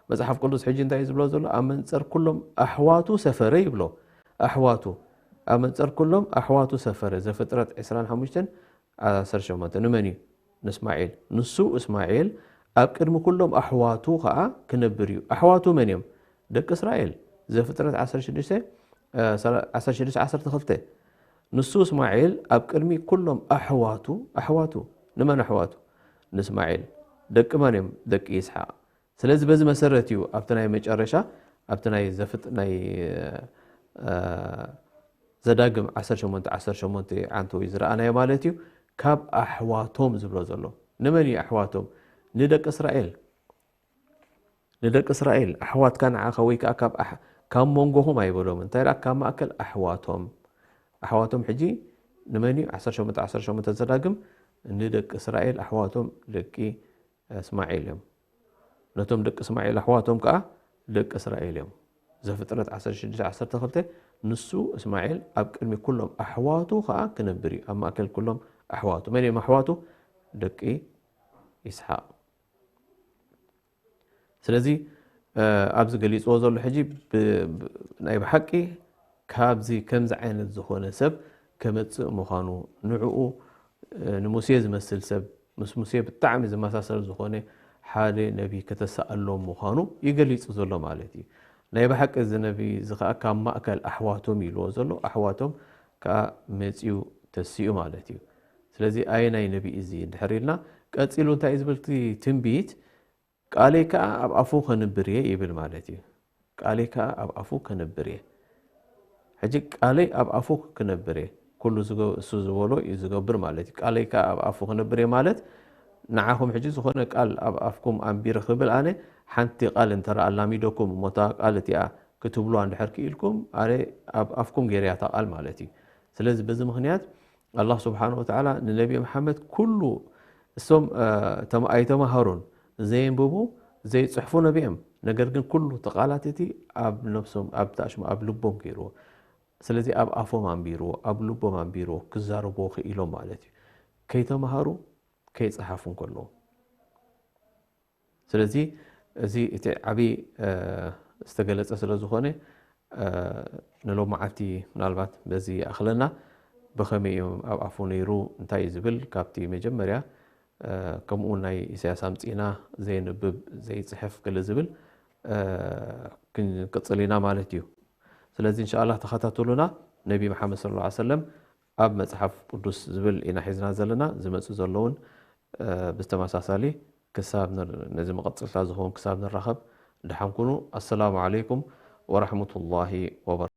መጽሓፍ ቅዱስ ሕጂ እንታይ እዩ ዝብሎ ዘሎ? ኣብ መንጸር ኩሎም ኣሕዋቱ ሰፈረ ይብሎ። ኣሕዋቱ ኣብ መንጸር ኩሎም ኣሕዋቱ ሰፈረ። ዘፍጥረት ዕስራን ሓሙሽተን ዓሰርተ ሸሞንተ ንመን እዩ? ንእስማዒል። ንሱ እስማዒል ኣብ ቅድሚ ኩሎም ኣሕዋቱ ኸኣ ክነብር እዩ። ኣሕዋቱ መን እዮም? ደቂ እስራኤል። ዘፍጥረት ዓሰርተ ሽዱሽተ ዓሰርተ ክልተ። ንሱ እስማዒል ኣብ ቅድሚ ኩሎም ኣሕዋቱ ኣሕዋቱ ንመን ኣሕዋቱ? ንእስማዒል። ደቂ መን እዮም? ደቂ ይስሓቅ። ስለዚ በዚ መሰረት እዩ ኣብቲ ናይ መጨረሻ ኣብቲ ናይ ዘፍጥ ናይ ዘዳግም ዓሰርተ ሸሞንተ ዓሰርተ ሸሞንተ ዓንተዊ ዝረኣናዮ ማለት እዩ። ካብ ኣሕዋቶም ዝብሎ ዘሎ ንመን እዩ ኣሕዋቶም? ንደቂ እስራኤል። ንደቂ እስራኤል ኣሕዋትካ ንዓኻ ወይ ከዓ ካብ ኣሕ- ካብ መንጎኹም ኣይበሎም። እንታይ ደኣ ካብ ማእከል ኣሕዋቶም። ኣሕዋቶም ሕጂ ንመን እዩ? ዓሰርተ ሸሞንተ ዓሰርተ ሸሞንተ ዘዳግም ንደቂ እስራኤል ኣሕዋቶም ደቂ እስማዒል እዮም። ነቶም ደቂ እስማዒል ኣሕዋቶም ከዓ ደቂ እስራኤል እዮም። ዘፍጥረት ዓሰርተ ሽዱሽተ ዓሰርተ ክልተ ንሱ እስማዒል ኣብ ቅድሚ ኩሎም ኣሕዋቱ ከዓ ክነብር እዩ። ኣብ ማእከል ኩሎም ኣሕዋቱ። መን እዮም ኣሕዋቱ? ደቂ ይስሓቅ። ስለዚ ኣብዚ ገሊፅዎ ዘሎ ሕጂ ናይ ብሓቂ ካብዚ ከምዚ ዓይነት ዝኾነ ሰብ ከመፅእ ምዃኑ ንዕኡ ንሙሴ ዝመስል ሰብ ምስ ሙሴ ብጣዕሚ ዝመሳሰል ዝኾነ ሓደ ነቢ ከተሰኣሎም ምዃኑ ይገሊፁ ዘሎ ማለት እዩ። ናይ ብሓቂ እዚ ነቢ እዚ ከዓ ካብ ማእከል ኣሕዋቶም ኢልዎ ዘሎ ኣሕዋቶም ከዓ መፅዩ ተሲኡ ማለት እዩ። ስለዚ ኣየናይ ነቢ እዚ እንድሕር ኢልና ቀፂሉ እንታይ እዩ ዝብል እቲ ትንቢት ቃለይ ከኣ ኣብ ኣፉ ከንብር እየ ይብል ማለት እዩ። ቃለይ ከኣ ኣብ ኣፉ ከንብር እየ። ሕጂ ቃለይ ኣብ ኣፉ ክነብር እየ። ኩሉ ዝገ- እሱ ዝበሎ እዩ ዝገብር ማለት እዩ። ቃለይ ከኣ ኣብ ኣፉ ክነብር እየ ማለት ንዓኹም ሕጂ ዝኾነ ቃል ኣብ ኣፍኩም ኣንቢረ ክብል ኣነ፣ ሓንቲ ቃል እንተ ደኣ ኣላሚደኩም፣ እሞ እታ ቃል እቲኣ ክትብሉዋ እንድሕር ክኢልኩም፣ ኣነ ኣብ ኣፍኩም ገይረያ እታ ቃል ማለት እዩ። ስለዚ በዚ ምኽንያት ኣላህ ስብሓን ወተዓላ ንነቢ መሓመድ ኩሉ፣ እሶም፣ እ፣ ተማ-፣ ኣይተማሃሩን፣ ዘየንብቡ፣ ዘይጽሕፉ ነቢ እዮም። ነገር ግን ኩሉ እቲ ቃላት እቲ ኣብ ነብሶም፣ ኣብ ታሽሙ፣ ኣብ ልቦም ገይርዎ። ስለዚ ኣብ ኣፎም ኣንቢርዎ፣ ኣብ ልቦም ኣንቢርዎ፣ ክዛረብዎ ክኢሎም ማለት እዩ። ከይተማሃሩ፣ ከይጸሓፉ እንከለዉ። ስለዚ እዚ እቲ ዓቢ፣ እ፣ ዝተገለጸ ስለ ዝኾነ፣ እ፣ ንሎማዓልቲ ምናልባት በዚ ይኣኽለና። ብኸመይ እዩ ኣብ ኣፉ ነይሩ፣ እንታይ እዩ ዝብል፣ ካብቲ መጀመርያ፣ እ፣ ከምኡ ናይ ኢሳያስ ኣምጺእና፣ ዘየንብብ፣ ዘይጽሕፍ ገለ ዝብል፣ እ፣ ክንቅጽል ኢና ማለት እዩ። ስለዚ እንሻኣላህ ተኸታተሉና። ነቢ መሓመድ ሰለላሁ ዐለይሂ ወሰለም ኣብ መጽሓፍ ቅዱስ ዝብል ኢና ሒዝና ዘለና። ዝመጹ ዘለውን፣ እ፣ ብተመሳሳሊ ክሳብ ንር-፣ ነዚ መቐጸልታ ዝኸውን ክሳብ ንራኸብ ደሓን ኩኑ። ኣሰላሙ ዓለይኩም ወራህመቱላሂ ወበረካቱ።